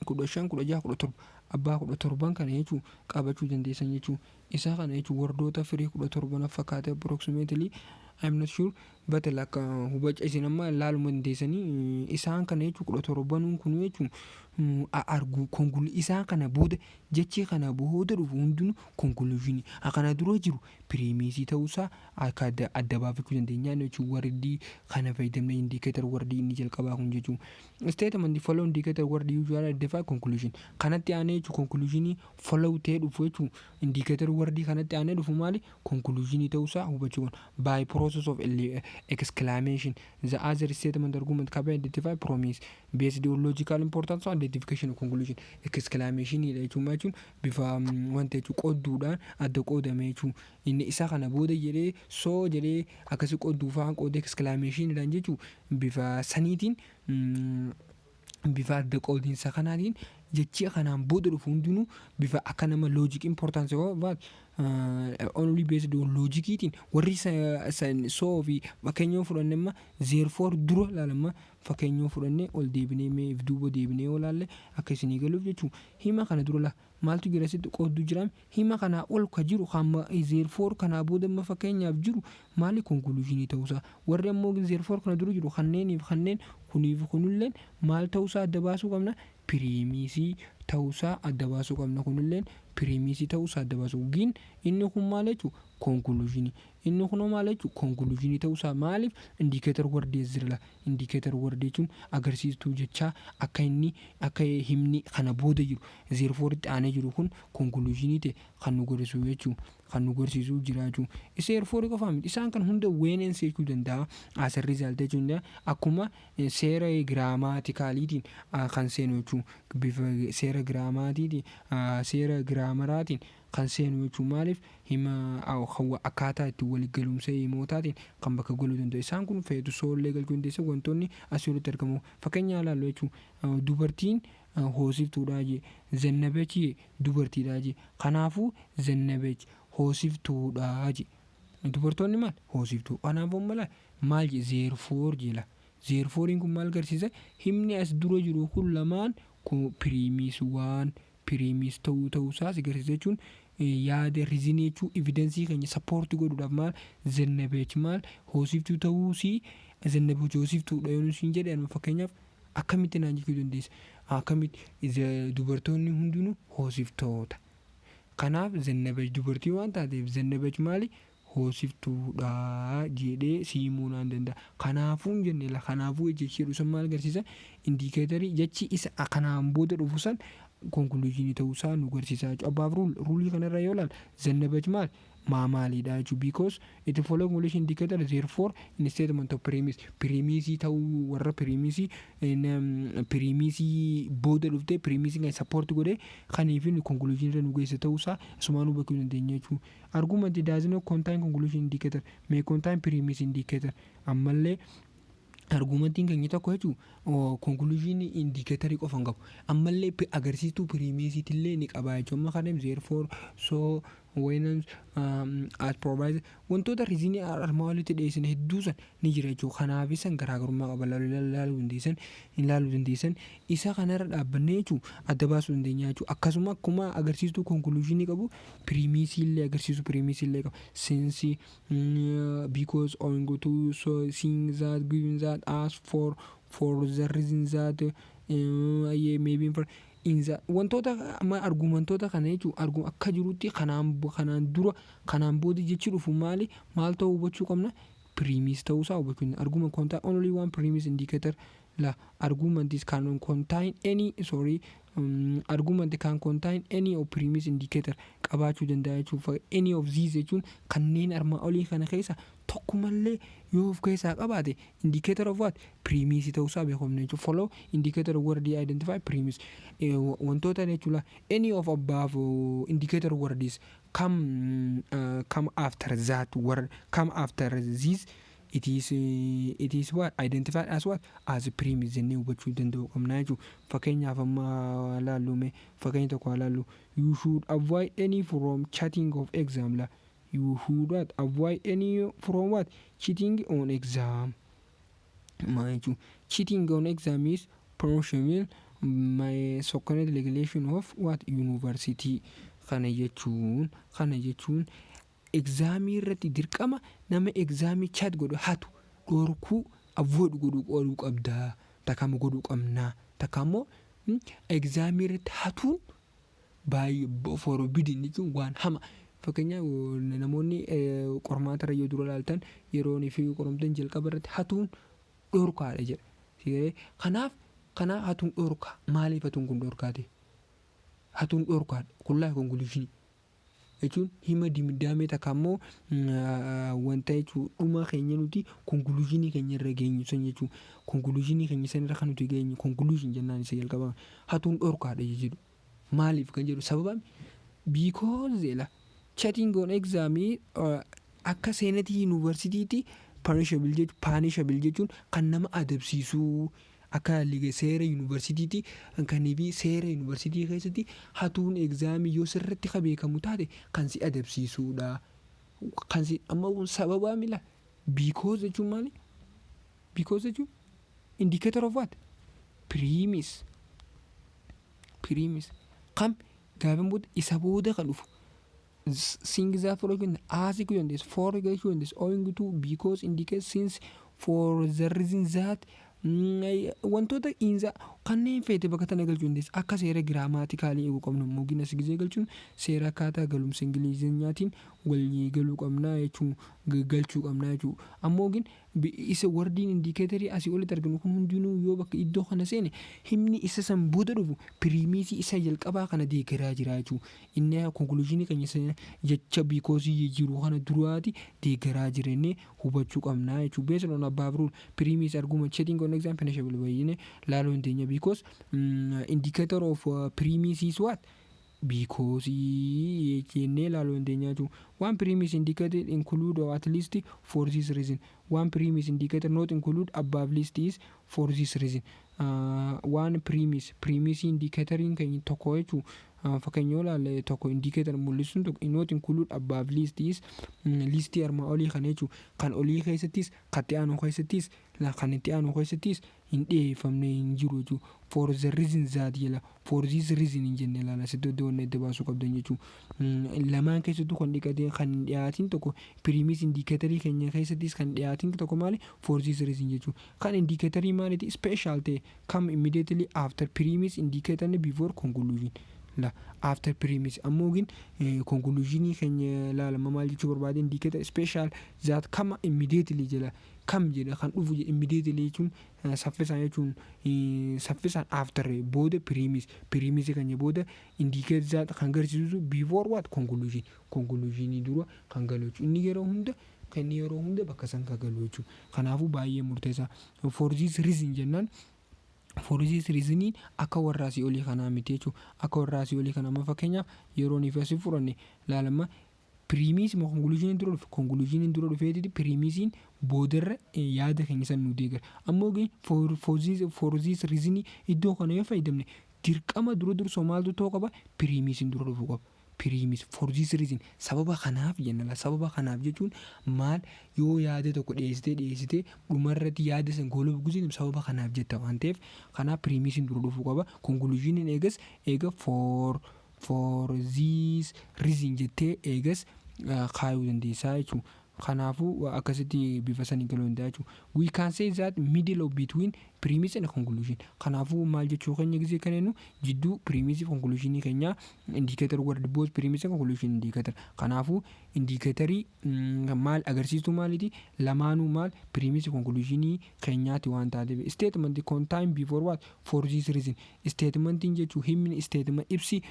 15, 16, 17, abbaa 17n kana jechuun qabachuu dandeessan jechuun isaa kana jechuun wordoota firii 17 fakkaate approximately, I'm not sure. Batala akka hubacha isin amma ilaaluma dandeessanii isaan kana jechuun 17nuu kun jechuun argu isaan kana booda, jechi kana booda dhufu hundinuu conclusionii, kana dura jiru premisii ta'uusaa akka adda baafachuu dandeenya jechuun wordii kana fayyadamne, indicator wordii inni jalqabaa kun jechuun. Statement follow indicator word usually identify conclusion. Kanatti aanee jechuun conclusionii follow ta'ee dhufu jechuun, indicator wordii kanatti aanee dhufu maali? Conclusionii ta'uusaa hubachuu qabna. By process of exclamation, the other statement argument can be identify premise based on logical importance of identification of conclusion. Exclamation jechuun maal jechuun? Bifa wanta jechuun qodduudhaan adda qoodame jechuun. Inni isa kana booda jedhee, so jedhee, akkasi qodduu fa'aa qoodee exclamationiidhaan jechuun, bifa saniitiin, bifa adda qoodiinsa kanaatiin jechi kanaan booda dhufu hundinuu bifa akka nama logic importance only based on logiciitiin warri so fi fakkeenya yoo fudhanne, amma therefore dura ilaalamma, fakkeenya yoo fudhanne, ol deebinee mee if duuba deebinee yoo ilaalle akka isinii galuuf jechuun, hima kana dura la maaltu jira? Sitti qoodduu jiraame. Hima kanaa ol ka jiru hamma therefore kanaa booda amma fakkeenyaaf jiru maali? Conclusionii ta'uusaa. Warri ammoo therefore kana dura jiru kanneeniif kanneen kuniif kunilleen maal ta'uusaa adda baasuu qabna? Premisii ta'uusaa adda baasuu qabna. Kunilleen premisii ta'uusaa adda baasuu gin. Inni kun maal jechuu? Conclusionii. Inni kun maal jechuu? Conclusionii ta'uusaa. Maaliif? Indicator wordii jira. Indicator wordii jechuun agarsiistuu jechaa akka inni akka himni kana booda jiru, thereforeitti aanee jiru kun conclusionii ta'e kan nu godhisu jechuu, kan nu gorsiisuu jira jechuu. Isa therefore qofaa miti, isaan kan hunda when, hence jechuu danda'a, as a result jechuu danda'a. Akkuma seera grammaticaliitiin kan seenu jechuu, bifa seera grammartiitiin, seera grammaraatiin kan seenu jechuun. Maaliif? Hima akkaataa itti waliin galumsa himootaatiin kan bakka galuu danda'u. Isaan kun feetu soollee galchuu dandeessa. Wantoonni asii olitti argamu fakkeenya ilaallu jechuun, dubartiin hoosiftuudha jee, Zannabechi dubartiidha jee. Kanaafuu Zannabech hoosiftuudha jee. Dubartoonni maal? Hoosiftuu. Kanaafuu mala maal jee? Therefore jeela. Thereforeiin kun maal agarsiisa? Himni as dura jiru kun lamaan premise, waan premise ta'uusaa si agarsiisa jechuun, yaada reasonii jechuun evidenceii keenya supportii godhuudhaaf. Maal? Zannabech maal? Hoosiftuu ta'uusii. Zannabech hoosiftuudha yoo siin jedhan, fakkeenyaaf akkamitti naan jechuu dandeessa? Akkamitti? Dubartoonni hundinuu hoosiftoota. Kanaaf Zannabech dubartii waan taateef Zannabech maali? Hoosiftuudha jedhee siimuu naan danda'a. Kanaafuu hin jenne la. Kanaafuu jechi jedhu sun maal agarsiisa? Indicatorii jechi isa kanaan booda dhufu san conclusionii ta'uusaa nu agarsiisa jechuudha. Above rule, ruleii kanarra yoo ilaal, Zannabech maal maaliidha jechuudha. Because it follow conclusion indicator therefore in statement of premise, premisii ta'uu, warra premisii booda dhuftee premisii kan support godhee kaniif conclusion irra nu geesse ta'uusaa asumaan hubachuu dandeenya jechuudha. Argument does not contain conclusion indicator may contain premise indicator. Ammallee argumentiin keenya tokko jechuun conclusion indicatorii qofa hin qabu. Ammallee agarsiistuu premisiitillee ni qaba jechuudha. Amma kanneen therefore, so, when, as, provided, wantoota reasonii armaan olitti dhiyeessine hedduu san ni jira jechuudha. Kanaaf isan garaagarummaa qaba ilaaluu dandeessan. Isa kanarra dhaabbannee jechuudha adda baasuu dandeenya jechuudha. Akkasuma akkuma agarsiistuu conclusionii qabu, premisii illee agarsiisu premisii illee qaba. Since, because, owing to, so, seeing that, given that, as, for the reason that, maybe for, in the, wantoota amma argumentoota kana jechuun akka jirutti kanaan dura, kanaan booda jechi dhufu maali, maal ta'uu hubachuu qabna? Premise ta'uusaa hubachuu. Argument contain only one premise indicator. La argument is can contain any, sorry, argument can contain any of premise indicator qabaachuu danda'a jechuun. Any of these jechuun kanneen armaan olii kana keessa tokkumallee yoo of keessaa qabaate indicator of what? Premise ta'uusaa beekamna jechuun. Follow indicator word identify premise wantoota jechuudha. Any of above indicator words come after that word, come after this, it is what identified as what? As premise jennee hubachuu danda'uu qabna jechuudha. Fakkeenyaaf amma laallume, fakkeenya tokko laallu. You should avoid any from cheating of exam. La you should what? Avoid any from what? Cheating on exam. Maal jechuun? Cheating on exam is punishable by second regulation of what? University. Kana jechuun examii irratti dirqama nama examii cheat godhu, hatu, dhorkuu, avoid godhuu qabdaa, takka godhuu qabnaa, takka immoo examii irratti hatuun baay'ee forbidden jechuun waan hama. Fakkeenyaaf, namoonni qormaata irra yoo dura ilaaltan, yeroo fi qoromtan jalqaba irratti hatuun dhorkaadha jedha. Kanaaf hatuun dhorkaa. Maaliif hatuun kun dhorkaa ta'e? Hatuun dhorkaadha kullaa conclusionii jechuun hima dimdaamee takka immoo wanta jechuun dhuma keenya nuti conclusionii keenya irra geenyu san jechuun, conclusionii keenya san irra kan nuti geenyu conclusion jennaan. Isa jalqaba hatuun dhorkaadha jedhu maaliif kan jedhu sababa because la cheating on examii akka seenatii yuunivarsiitiitti punishable jechuun kan nama adabsiisuu, akka seera yuunivarsiitiitti kan fi seera yuunivarsiitii keessatti hatuun examii yoo sirriitti ka beekamu taate kan si adabsiisuudha. Kan si amma kun sababaa mila because jechuun maali? Because jechuun indicator of what? Premise. Premise. Kam gaafin booda isa booda kan dhufu. Seeing that, for example, as jechuu dandeessa, for jechuu dandeessa, owing to, because, indicate, since, for the reason that, wantoota inza kanneen feete bakka tana galchuu dandeessa. Akka seera grammaticalii eeguu qabnu immoo ginas gizee galchuun seera akkaataa galumsa Ingilizinyaatiin walii galuu qabnaa jechuun galchuu qabnaa jechuudha. Ammoo gin isa wordiin indicatorii asii olitti arginu kun hundinuu yoo bakka iddoo kana seene, himni isa san booda dhufu premisii isa jalqabaa kana deeggaraa jira jechuudha. Inni conclusionii keenya jecha becauseii jiru kana duraati deeggaraa jira jennee hubachuu qabnaa jechuudha. Based on above rule, premise argument cheating on exam punishable baay'inee laaluu hin teenya because indicator of premise is what? Because jennee ilaaluu dandeenya jechuudha. One premise indicated include or at least for this reason. One premise indicator not include above list is for this reason. One premise indicatoriin keenya tokko jechuudha. Fakkeenya yoo ilaalle, tokko indicator mul'isuun tokko not include above list is listii armaa olii kana jechuudha. Kan olii keessattis, kan itti aanu keessattis, kan itti aanu keessattis hin dhiyeeffamne, hin jiru jechuudha. For the reason that jedha. For this reason hin jenne. Ilaala, asitti iddoo wanna adda baasuu qabdan jechuudha. Lamaan keessattuu kan dhiqatee kan hin dhiyaatin tokko, premise indicatorii keenya keessattis kan dhiyaatin tokko maali? For this reason jechuudha. Kan indicatorii maaliiti? Special ta'e come immediately after premise indicator before conclusion. La after premise ammoo gin conclusionii keenya ilaalama. Maal jechuu barbaade? Indicator special that come immediately jedha. Kam jedha? Kan dhufu immediately jechuun saffisaan jechuun, saffisaan after booda premise keenya booda indicate that kan agarsiisu before what? Conclusion. Conclusionii dura kan galu jechuudha. Inni yeroo hunda kan inni yeroo hunda bakka san kan galu jechuudha. Kanaafuu baay'ee murteessaa. For this reason jennaan, for this reasoniin akka warra asii olii kanaa miti jechuudha. Akka warra asii olii kanaa amma fakkeenyaaf yeroo nuyi asii fudhanne ilaalama, premise moo conclusioniin dura dhufe? Conclusioniin dura dhufeetiti premisiin boodarra yaada keenya san nu deeggara. Ammoo for this reasonii iddoo kana yoo fayyadamne, dirqama dura dursoo maaltu ta'uu qaba? Premisiin dura dhufuu qaba. Premise for this reason, sababa kanaaf jenna. Sababa kanaaf jechuun maal? Yoo yaada tokko dhiyeessitee dhumarratti yaada san gooluu guutuu sababa kanaaf jetta waan ta'eef, kanaaf premisiin dura dhufuu qaba. Conclusioniin eegas eega for this reason jettee eegas kaayuu dandeessaa jechuudha. Kanaafuu akkasitti bifa sanii galuu danda'a jechuudha. We can say that middle of between premise and conclusion. Kanaafuu maal jechuu keenya gisee kan jennu, jidduu premise fi conclusion keenya indicator word both premise and conclusion indicator. Kanaafuu indicatorii maal agarsiistuu maaliiti? Lamaanuu maal? Premise fi conclusion keenyaati waan taateef. Statement contain before what? For this reason. Statementiin jechuu himni statement ibsi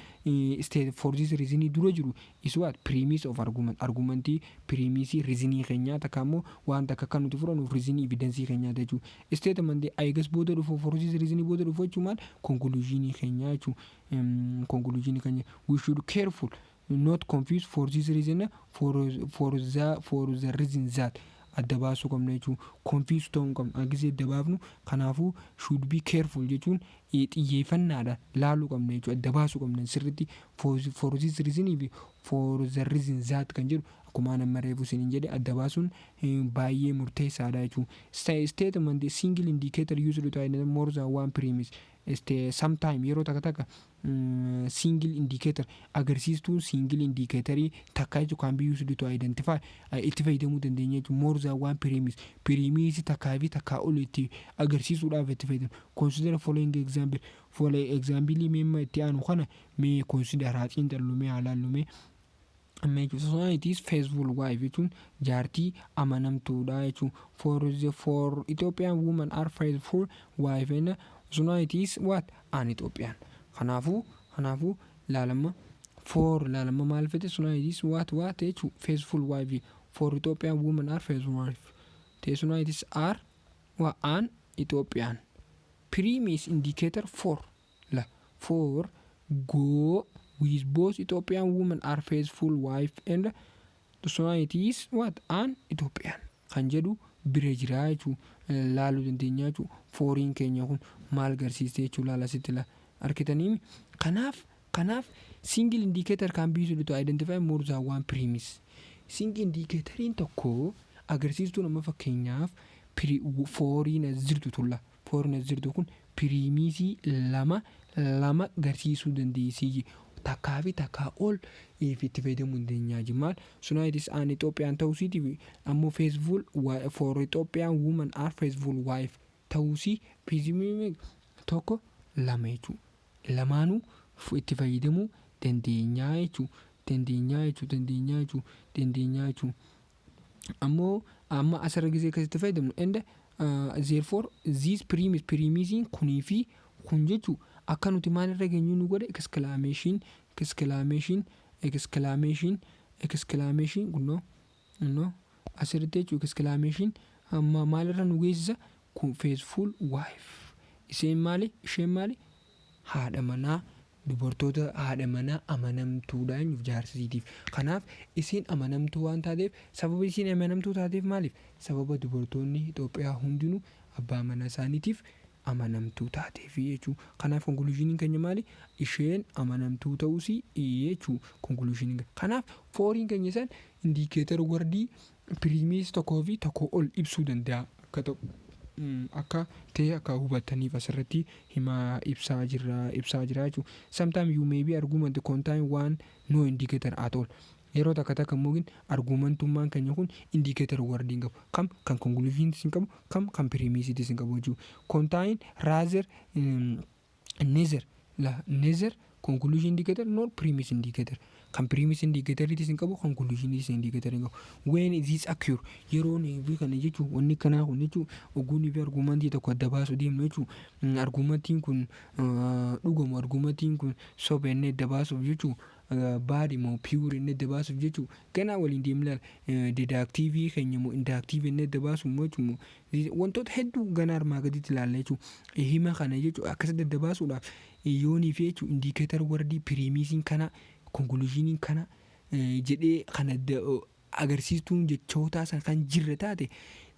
state for this reason dura jiru is what? Premise of argument. Argumentii premise reasonii keenyaa, takka immoo waan takka kan nuti fudhannuuf reasonii evidence keenyaa jechuudha. Statement eegas booda dhufu, for this reason booda dhufu jechuun maal? Conclusionii keenyaa jechuudha. Conclusionii keenya we should careful not confuse for this reason for the reason that adda baasuu qabna jechuudha. Confuse ta'uu hin qabnu gisee adda baafnu. Kanaafuu should be careful jechuun xiyyeeffannaadhaan laaluu qabna jechuudha. Adda baasuu qabna sirriitti for this reason fi for the reason that kan jedhu. Akkuma nama reefu isiniin jedhe, adda baasuun baay'ee murteessaadha jechuudha. Statement single indicator used to identify more than one premise. Sometime, yeroo takka takka, single indicator, agarsiistuun single indicatorii takka jechuun, can be used to identify, itti fayyadamuu dandeenya jechuudha, more than one premise, premise takkaa fi takkaa ol itti agarsiisuudhaaf itti fayyadamu. Consider following example. Follow example meemma itti aanu kana mee consider haa xiinxallu, mee haa laallu mee. Society is faithful wife jechuun jaartii amanamtuudha jechuun. For Ethiopian women are faithful wife and society is what? An Ethiopian. Kanaafuu laalama for laalama maal fete? Society is what jechuun faithful wife. For Ethiopian women are faithful wife. The societies are what? An Ethiopian. Premise indicator for la for go with both Ethiopian women are faithful wife and the society is what? An Ethiopian kan jedhu bira jira jechuu laaluu dandeenya jechuu. Foriin keenya kun maal garsiiste jechuu laala sitti la argitanii. Kanaaf single indicator can be used to identify more than one premise. Single indicatoriin tokko agarsiistuu nama, fakkeenyaaf foriin as jirtu tulla, foriin as jirtu kun premisii lama lama garsiisuu dandeessii, takkaa fi takkaa ol itti fayyadamuu dandeenya. Maal? Sunaayitis an Itoophiyaan ta'uusiitiif ammoo faithful for Ethiopian women are faithful wife ta'uusii premisii tokko lama jechuudha. Lamaanuu itti fayyadamuu dandeenyaa jechuudha. Dandeenyaa jechuudha. Dandeenyaa jechuudha. Dandeenyaa jechuudha. Ammoo amma asirra gisee akkasitti fayyadamnu, and therefore this premise, premisiin kunii fi kun jechuu akka nuti maal irra geenyu nu godhe. Exclamation, exclamation, exclamation, exclamation kunnoo kunnoo asirratti jechuun exclamation amma maalirra nu geessisa kun? Faithful wife. Isheen maali? Isheen maali? Haadha manaa dubartoota, haadha manaa amanamtuudha eenyuuf? Jaarsisiitiif. Kanaaf isiin amanamtuu waan taateef, sababa isiin amanamtuu taateef maaliif? Sababa dubartoonni Itoophiyaa hundinuu abbaa manaa isaaniitiif amanamtuu taateef jechuudha. Kanaaf conclusioniin keenya maali? Isheen amanamtuu ta'uusii jechuudha conclusioniin. Kanaaf foriin keenya san indicator wordii premise tokkoo fi tokkoo ol ibsuu danda'a akka ta'u. Akka ta'e akka hubattaniif asirratti himaa ibsaa jira jechuudha. Sometimes you may be argument contain one no indicator at all. Yeroo takka takka immoo argumentummaan keenya kun indicator wordii hin qabu. Kam kan conclusionitis hin qabu, kam kan premisitis hin qabu jechuudha. Contain rather neither la neither conclusion indicator nor premise indicator. Kan premise indicatoritis hin qabu, conclusionitis indicator hin qabu. When this occur, yeroo fi kana jechuun wanni kanaa kun jechuun ogguunii fi argumentii tokko adda baasuu deemnu jechuun, argumentiin kun dhugamu, argumentiin kun soba inni adda baasuuf jechuun, bad moo pure inni adda baasuuf jechuun, ganaa waliin deemna. Deductive keenya moo inductive inni adda baasuuf moo jechuun, wantoota hedduu ganaa armaa gaditti ilaalla jechuun. Hima kana jechuun akkasitti adda baasuudhaaf yoonii fi jechuun indicator wordii premisiin kana, conclusioniin kana jedhee kana agarsiistuun jechootaa san kan jirre taate,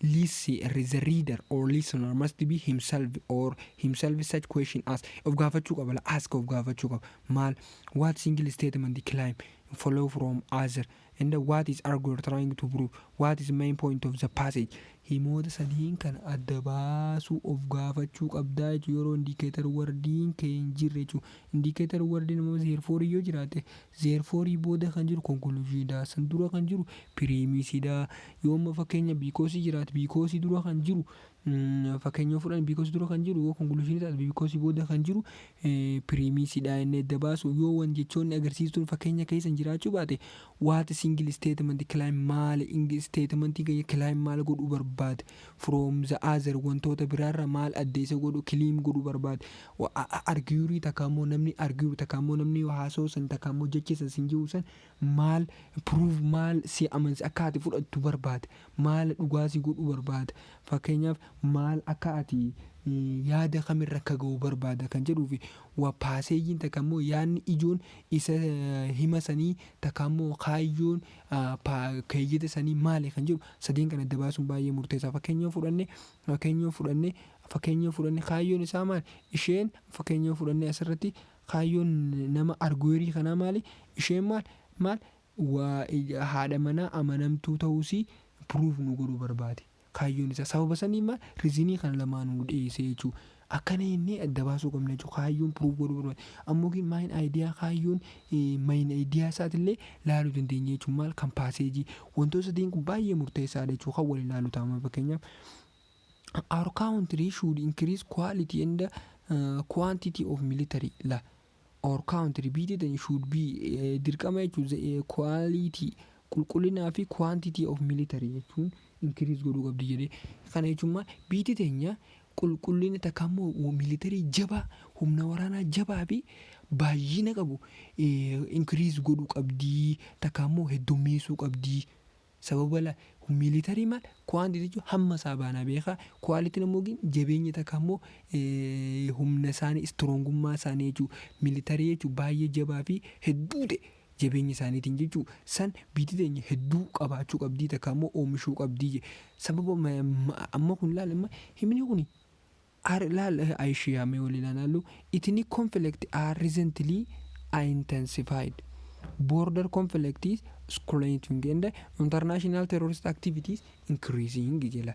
the reader or listener must be himself or himself such question as of gaafachuu qaba, ask of gaafachuu qaba. Maal? What single statement claim follow from other and what is arguer trying to prove? What is main point of the passage? Himoota sadiin kana adda baasuu of gaafachuu qabdaa jechuudha yeroo indicator wordiin kee hin jirre jechuudha. Indicator wordiin immoo therefore yoo jiraate, therefore booda kan jiru conclusiondha, san dura kan jiru premisiidha. Yoo amma fakkeenya because jiraate, because dura kan jiru, fakkeenya fudhan, because dura kan jiru yoo conclusionii taate, because booda kan jiru premisiidha inni adda baasu. Yoo wan jechoonni agarsiistuun fakkeenya keessa jiraachuu baate, what single statement claim maali? Statementii keenya claim maal godhuu barbaade from the other? Wantoota biraarra maal addeessa godhu, claim godhuu barbaade? Arguerii takka immoo namni argue takka immoo namni haasoo san takka immoo jecha san sin jiru san maal prove, maal si amansi akka ati fudhattu barbaade? Maal dhugaa si godhuu barbaade? Fakkeenyaaf maal akka ati yaada kamirra akka ga'u barbaada kan jedhuu fi waa passageiin takka immoo yaadni ijoon isa hima sanii takka immoo kaayyoon keeyyata sanii maali kan jedhu sadiin kan adda baasuun baay'ee murteessaa. Fakkeenya fudhanne, kaayyoon isaa maali? Isheen, fakkeenya fudhanne, asirratti kaayyoon nama arguerii kanaa maali? Isheen maal maal Haadha manaa amanamtuu ta'uusii proof nu godhuu barbaade. Kaayyoon isaa sababa sanii maal reasonii kana lamaan nu dhiyeessee jechuudha. Akkana jennee adda baasuu qabna jechuudha. Kaayyoon proof godhuu barbaade. Ammoo main idea, kaayyoon main idea isaatillee laaluu dandeenya jechuudha. Maal kan passageii wantoota sadiin kun baay'ee murteessaadha jechuudha. Kan waliin laaluu ta'a fakkeenyaaf. Our country should increase quality and quantity of military la. Our country, biyyi teenya, should be dirqama jechuudha, quality, qulqullinaa fi quantity of military jechuun increase godhuu qabdi jedhee. Kana jechuun maal? Biyyi teenya qulqullina takka immoo military jabaa, humna waraanaa jabaa fi baay'ina qabu increase godhuu qabdii, takka immoo heddummeessuu qabdii. Sababa la military maal quantity jechuun hamma isaa baanaa beekaa, qualityn immoo jabeenya takka immoo humna isaanii, strongummaa isaanii jechuudha. Military jechuun baay'ee jabaa fi hedduu ta'e jabeenya isaaniitiin jechuudha. San biyyi teenya hedduu qabaachuu qabdii takka immoo oomishuu qabdii. Sababa amma kun laal, amma himni kun laal Aishiyaa mee waliin ilaallu. Ethnic conflict are recently intensified. Border conflict is escalating and international terrorist activities increasing jedha.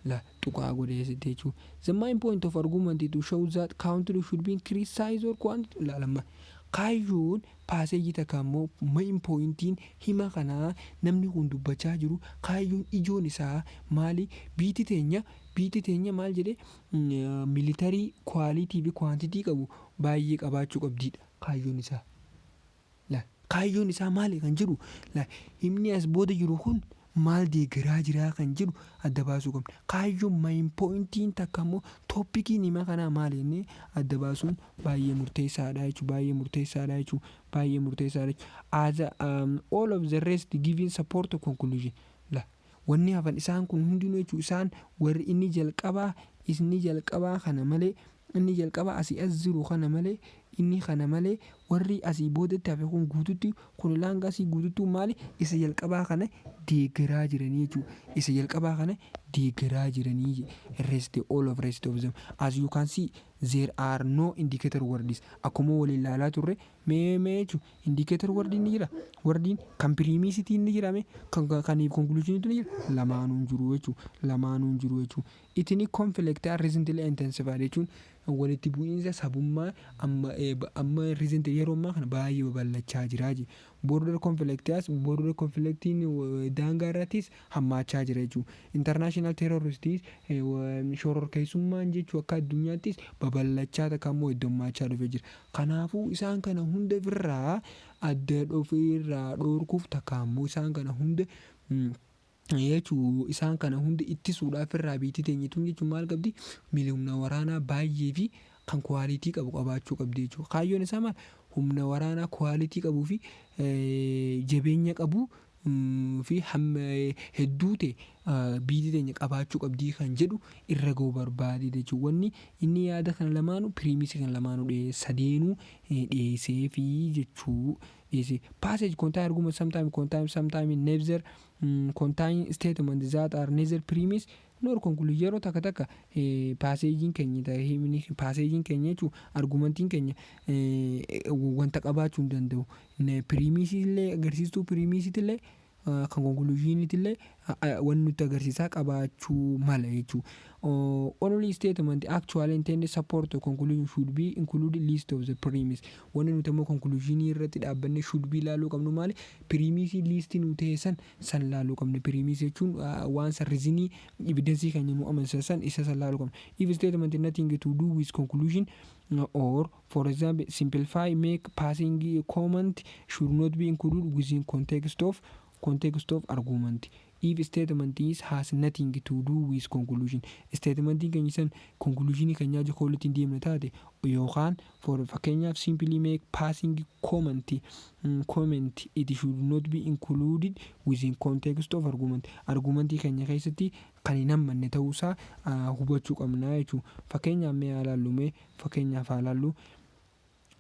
La tuqaa godhee jechuudha. The main point of argument to show that country should be increase size or quantity ilaalama. Kaayyoon passageii takka immoo main pointiin hima kanaa namni kun dubbachaa jiru, kaayyoon ijoon isaa maali? Biyyi teenya maal jedhee military quality fi quantity qabu baay'ee qabaachuu qabdiidha kaayyoon isaa. Kaayyoon isaa maali kan jedhu, himni as booda jiru kun maal deeggaraa jiraa kan jedhu adda baasuu qabna. Kaayyoon main pointiin takka immoo topiciin hima kanaa maali jennee adda baasuun baay'ee murteessaadha jechuudha. Baay'ee murteessaadha jechuudha. Baay'ee murteessaadha jechuudha. As all of the rest giving support to conclusion. La wanni hafan isaan kun hundinuu jechuudha, isaan warri inni jalqabaa kana malee, inni jalqabaa asii as jiru kana malee, inni kana malee warri asii boodatti hafe kun guututti kun laanga asii guututti maali isa jalqabaa kana deeggaraa jiranii jechuudha. Isa jalqabaa kana deeggaraa jiranii. Rest, all of rest of them, as you can see, there are no indicator words. Akkuma waliin ilaalaa turre mee jechuudha, indicator word ni jira, wordiin kan premiseiitiin ni jira, mee kan kaniif conclusioniitu ni jira, lamaanuu hin jiru jechuudha, lamaanuu hin jiru jechuudha. Ethnic conflict are recently intensified jechuun walitti bu'iinsa sabummaa amma recent yeroo ammaa kana baay'ee babal'achaa jira jechuudha. Border conflict as border conflictiin daangaa irrattis hammaachaa jira jechuudha. International terroristis shororkeessummaan jechuun akka addunyaattis babal'achaa takka immoo heddummaachaa dhufee jira. Kanaafuu isaan kana hunda irraa adda ofirraa dhorkuuf takka immoo isaan kana hunda jechuu isaan kana hunda ittisuudhaaf irraa biyyi teenya tun jechuun maal qabdi? Humna waraanaa baay'ee fi kan quality qabu qabaachuu qabdi jechuudha. Kaayyoon isaa maal? Humna waraanaa quality qabuu fi jabeenya qabu fi hamma hedduu ta'e biyyi teenya qabaachuu qabdii kan jedhu irra ga'uu barbaade jechuudha. Wanni inni yaada kana lamaanuu, premiseii kana lamaanuu sadeenuu dhiyeessee fi jechuu dhiyeessee. Passage contain argument sometime contain, sometime neither, contain statement that are neither premise nor conclusion. Yeroo takka takka passageiin keenya, passageiin keenya jechuun argumentiin keenya wanta qabaachuu hin danda'u. Premiseii illee agarsiistuu premiseiitti illee kan conclusioniitti illee wanni nutti agarsiisaa qabaachuu mala jechuudha. Only statement actually intended support the conclusion should be included list of the premise. Wanni nuti immoo conclusionii irratti dhaabbannee should be ilaaluu qabnu maali? Premiseii listii nu ta'e san ilaaluu qabna. Premiseii jechuun waan san reasonii evidenceii keenya nu amansiisan san isa san ilaaluu qabna. If statement nothing to do with conclusion or, for example, simplify make passing comment should not be included within context of argument. If statement is has nothing to do with conclusion, statementiin keenya san conclusionii keenyaa jala walitti hin deemne taate yookaan for fakkeenyaaf simply make passing comment, it should not be included within context of argument. Argumentii keenya keessatti kan hin hammanne ta'uusaa hubachuu qabna jechuudha. Fakkeenyaaf mee haa ilaallu, mee fakkeenyaaf haa ilaallu.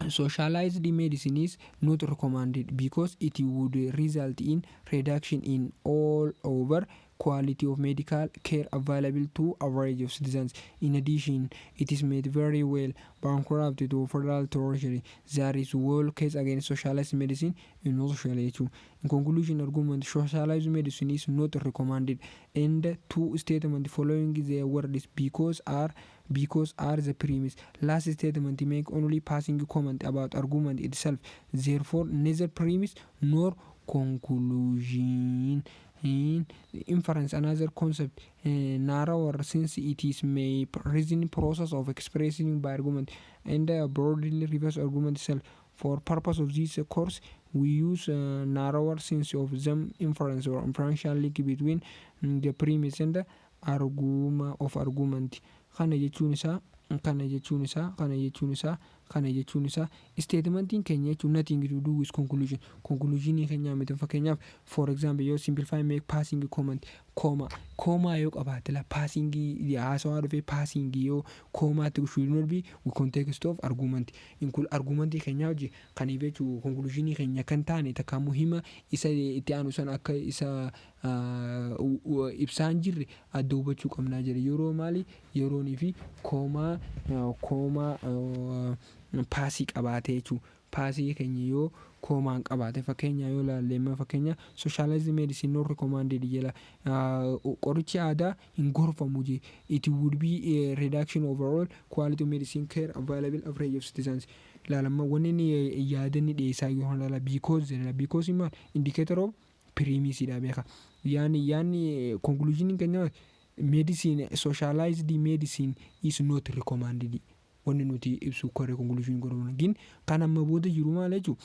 Socialized medicine is not recommended because it would result in reduction in all over quality of medical care available to average of citizens. In addition, it is made very well bankrupt to federal treasury. There is well case against socialized medicine in Australia too. In conclusion, argument socialized medicine is not recommended, and two statements following the words because are the premise. Last statement make only passing comment about argument itself. Therefore, neither premise nor conclusion. In inference, another concept narrower since it is may reasoning process of expressing by argument and broadly refers argument itself. For purpose of this course, we use narrower sense of them inference or inferential link between the premise and the argument of argument. Kana jechuun isaa, kana jechuun isaa, kana jechuun isaa, kana jechuun isaa, statementiin keenya jechuun nothing to do with conclusion, conclusionii keenya miti. Fakkeenyaaf, for example, yoo simplify make passing comment, comma, comma yoo qabaate la, passing haasawaa dhufee passing yoo commaatti should not be context of argument inkul argumentii keenya hojii kaniif jechuu conclusionii keenya kan taane takka immoo hima isa itti aanu san akka isa ibsaan jirre adda hubachuu qabnaa jedhe. Yeroo maali, yeroonii fi comma, comma passii qabaate jechuudha. Passii keenya yoo commaan qabaate, fakkeenya yoo ilaalle, fakkeenya socialized medicine not recommended jedha, qorichi aadaa hin gorfamu je. It would be a reduction overall quality of medicine care available average of citizens. Ilaalamma, wanni inni yaada inni dhiyeessaa yoo ilaala, because jedha. Because maal? Indicator of premise dha beeka. Yaani conclusion keenya medicine, socialized medicine is not recommended. Wanni nuti ibsu koree conclusion godhamu gin kan amma booda jiru maal jechuu,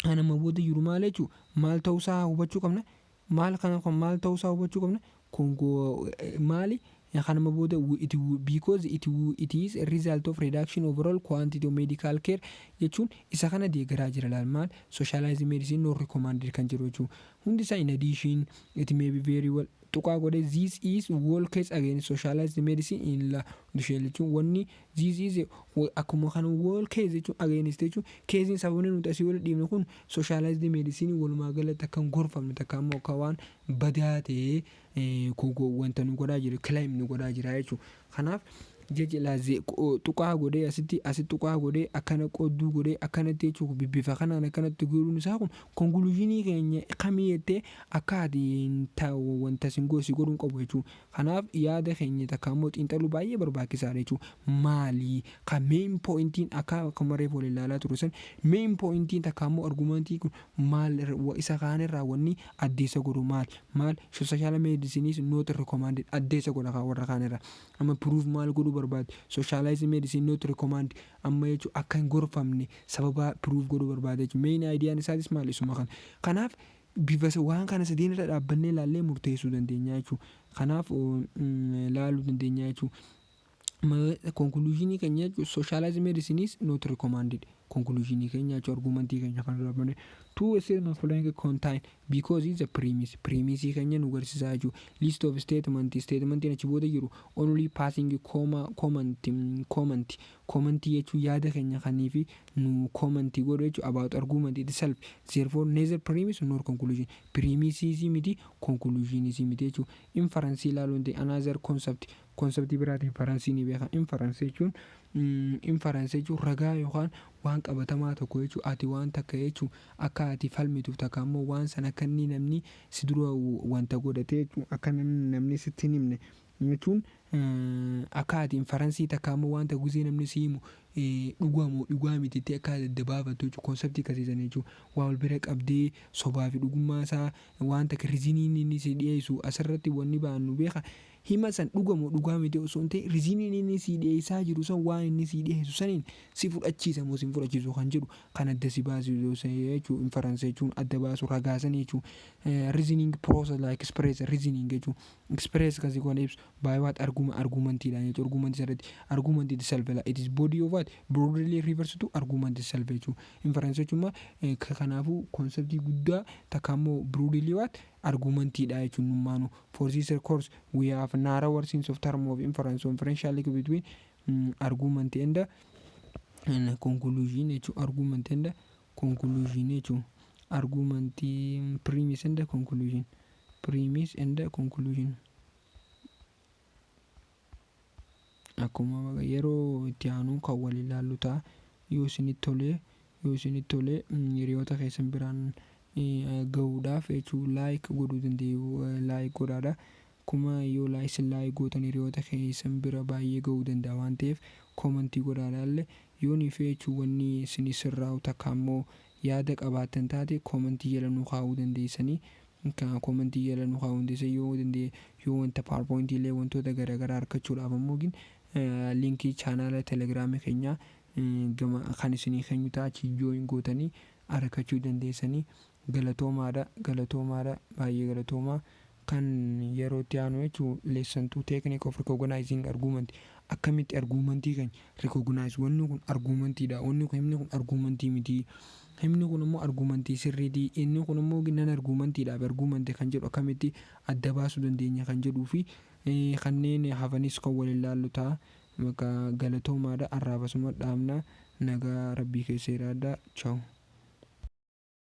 kan amma booda jiru maal jechuu, maal ta'uusaa hubachuu qabna, maal kana, maal ta'uusaa hubachuu qabna. Kongoo maali kan amma booda it, because it is a result of reduction overall quantity of medical care jechuun isa kana deeggaraa jira. Laal, maal, socialized medicine not recommended kan jiru jechuun hundi isaa. In addition, it may be very well tuqaa godhe. This is whole case against socialized medicine in la dushee jechuun wanni this is akkuma kana whole case jechuun against jechuun caseiin sababni nuti asii wal dhiibne kun socialized medicine walumaa galatti akka hin gorfamne takka immoo akka waan badaa ta'ee wanta nu godhaa jiru, claim nu godhaa jira jechuudha. Kanaaf jecha tuqaa godhee asitti, asitti tuqaa godhee, akkana qodduu godhee, akkanatti jechuun bibbifa kanaan akkanatti godhuun isaa kun conclusionii keenya kamii jettee akka ati wanta sin gosi godhuun qabu jechuudha. Kanaaf yaada keenya takka immoo xiinxaluu baay'ee barbaachisaadha jechuudha. Maali kan main pointiin akka akkuma reefu wal ilaalaa ture san, main pointiin takka immoo argumentii kun maal, isa kaanirraa wanni addeessa godhu maal? Maal, social medicine not recommended addeessa godha warra kaanirraa. Amma proof maal godhuu barbaade? Socialized medicine not recommend amma jechuun akka hin gorfamne sababa proof godhuu barbaade jechuudha. Main ideaan isaatis maal? Isuma kana. Kanaaf bifa waan kana sadeen irra dhaabbannee ilaallee murteessuu dandeenya jechuudha. Kanaaf ilaaluu dandeenya jechuudha. Conclusionii keenya jechuun socialized medicine is not recommended. Conclusionii keenya jechuun argumentii keenya kan dhaabbanne. Two statement following contain because is a premise. Premise keenya nu agarsiisaa jechuudha. List of statement, statementiin achi booda jiru only passing comma, comment, comment, comment jechuun yaada keenya kanii fi nu comment godhu jechuudha about argument itself. Therefore, neither premise nor conclusion. Premises miti, conclusions miti jechuudha. Inference ilaaluun ta'e another concept, conceptii biraatiin inference ni beeka. Inference jechuun, inference jechuun ragaa yookaan waan qabatamaa tokko jechuudha. Ati waan takka jechuun akka ati falmituuf takka immoo waan sana akka inni namni si dura wanta godhatee jechuun akka namni sitti hin himne jechuun akka ati inferenceii takka immoo wanta guzee namni si himu dhugamoo dhugaa miti akka adda baafattu jechuudha. Conceptii akkasiisan jechuudha. Waa wal bira qabdee sobaa fi dhugummaa isaa waan takka reasoniin inni si dhiyeessu asirratti wanni baannu beeka. Hima san dhugamoo dhugaa miti osoo hin ta'in, reasoniin inni si dhiyeessaa jiru san, waan inni si dhiyeessu saniin si fudhachiisa moo si hin fudhachiisu kan jedhu kan adda si baasu jechuudha. Inference jechuun adda baasu ragaa san jechuudha. Reasoning process like express reasoning jechuudha. Express kan si ibsu by what? Argument, argumentiidhaan jechuudha. Argumentii irratti argument itself, it is body of what broadly refers to argument itself jechuudha. Inference jechuun kanaafuu conceptii guddaa takka immoo broadly what argumentiidha jechuun nummaanu. For this course, we have narrower sense of term of inference or inferential link between argument and Conclusion jechuun argument and conclusion jechuun argument, premise and conclusion, premise and conclusion. Akkuma yeroo itti aanu kan wal ilaallu ta'a. Yoo isinitti tolee, hiriyoota keessan biraan gahuudhaaf jechuun like godhuu dandeessu, like godhaadha. Akkuma yoo isin like gootan hiriyoota keessan bira baay'ee gahuu danda'a waan ta'eef, comment godhaadha illee. Yoo ni jechuun wanni isin sirraa'u takka ammoo yaada qabaattan taate, comment jala nu kaa'uu dandeessanii, comment jala nu kaa'uu dandeessan. Yoo danda'e, yoo wanta PowerPoint illee wantoota garaagaraa argachuudhaaf ammoo link channel Telegramii keenyaa gama kan isinii kennu ta'a, achi join gootanii argachuu dandeessanii. Galatoomaadha, galatoomaadha, baay'ee galatoomaa. Kan yeroo itti aanu jechuun lesson 2, technique of recognizing argument, akkamitti argumentii keenya recognize, wanni kun argumentiidha, wanni kun, himni kun argumentii miti, himni kun immoo argumentii sirriitii, inni kun immoo non argumentiidhaaf argumentii kan jedhu akkamitti adda baasuu dandeenya kan jedhuu fi kanneen hafanis kan wal ilaallu ta'a. Maqaa galatoomaadha. Arraabasuma dhaabna. Nagaa rabbii keessa jiraadhaa. Ciao.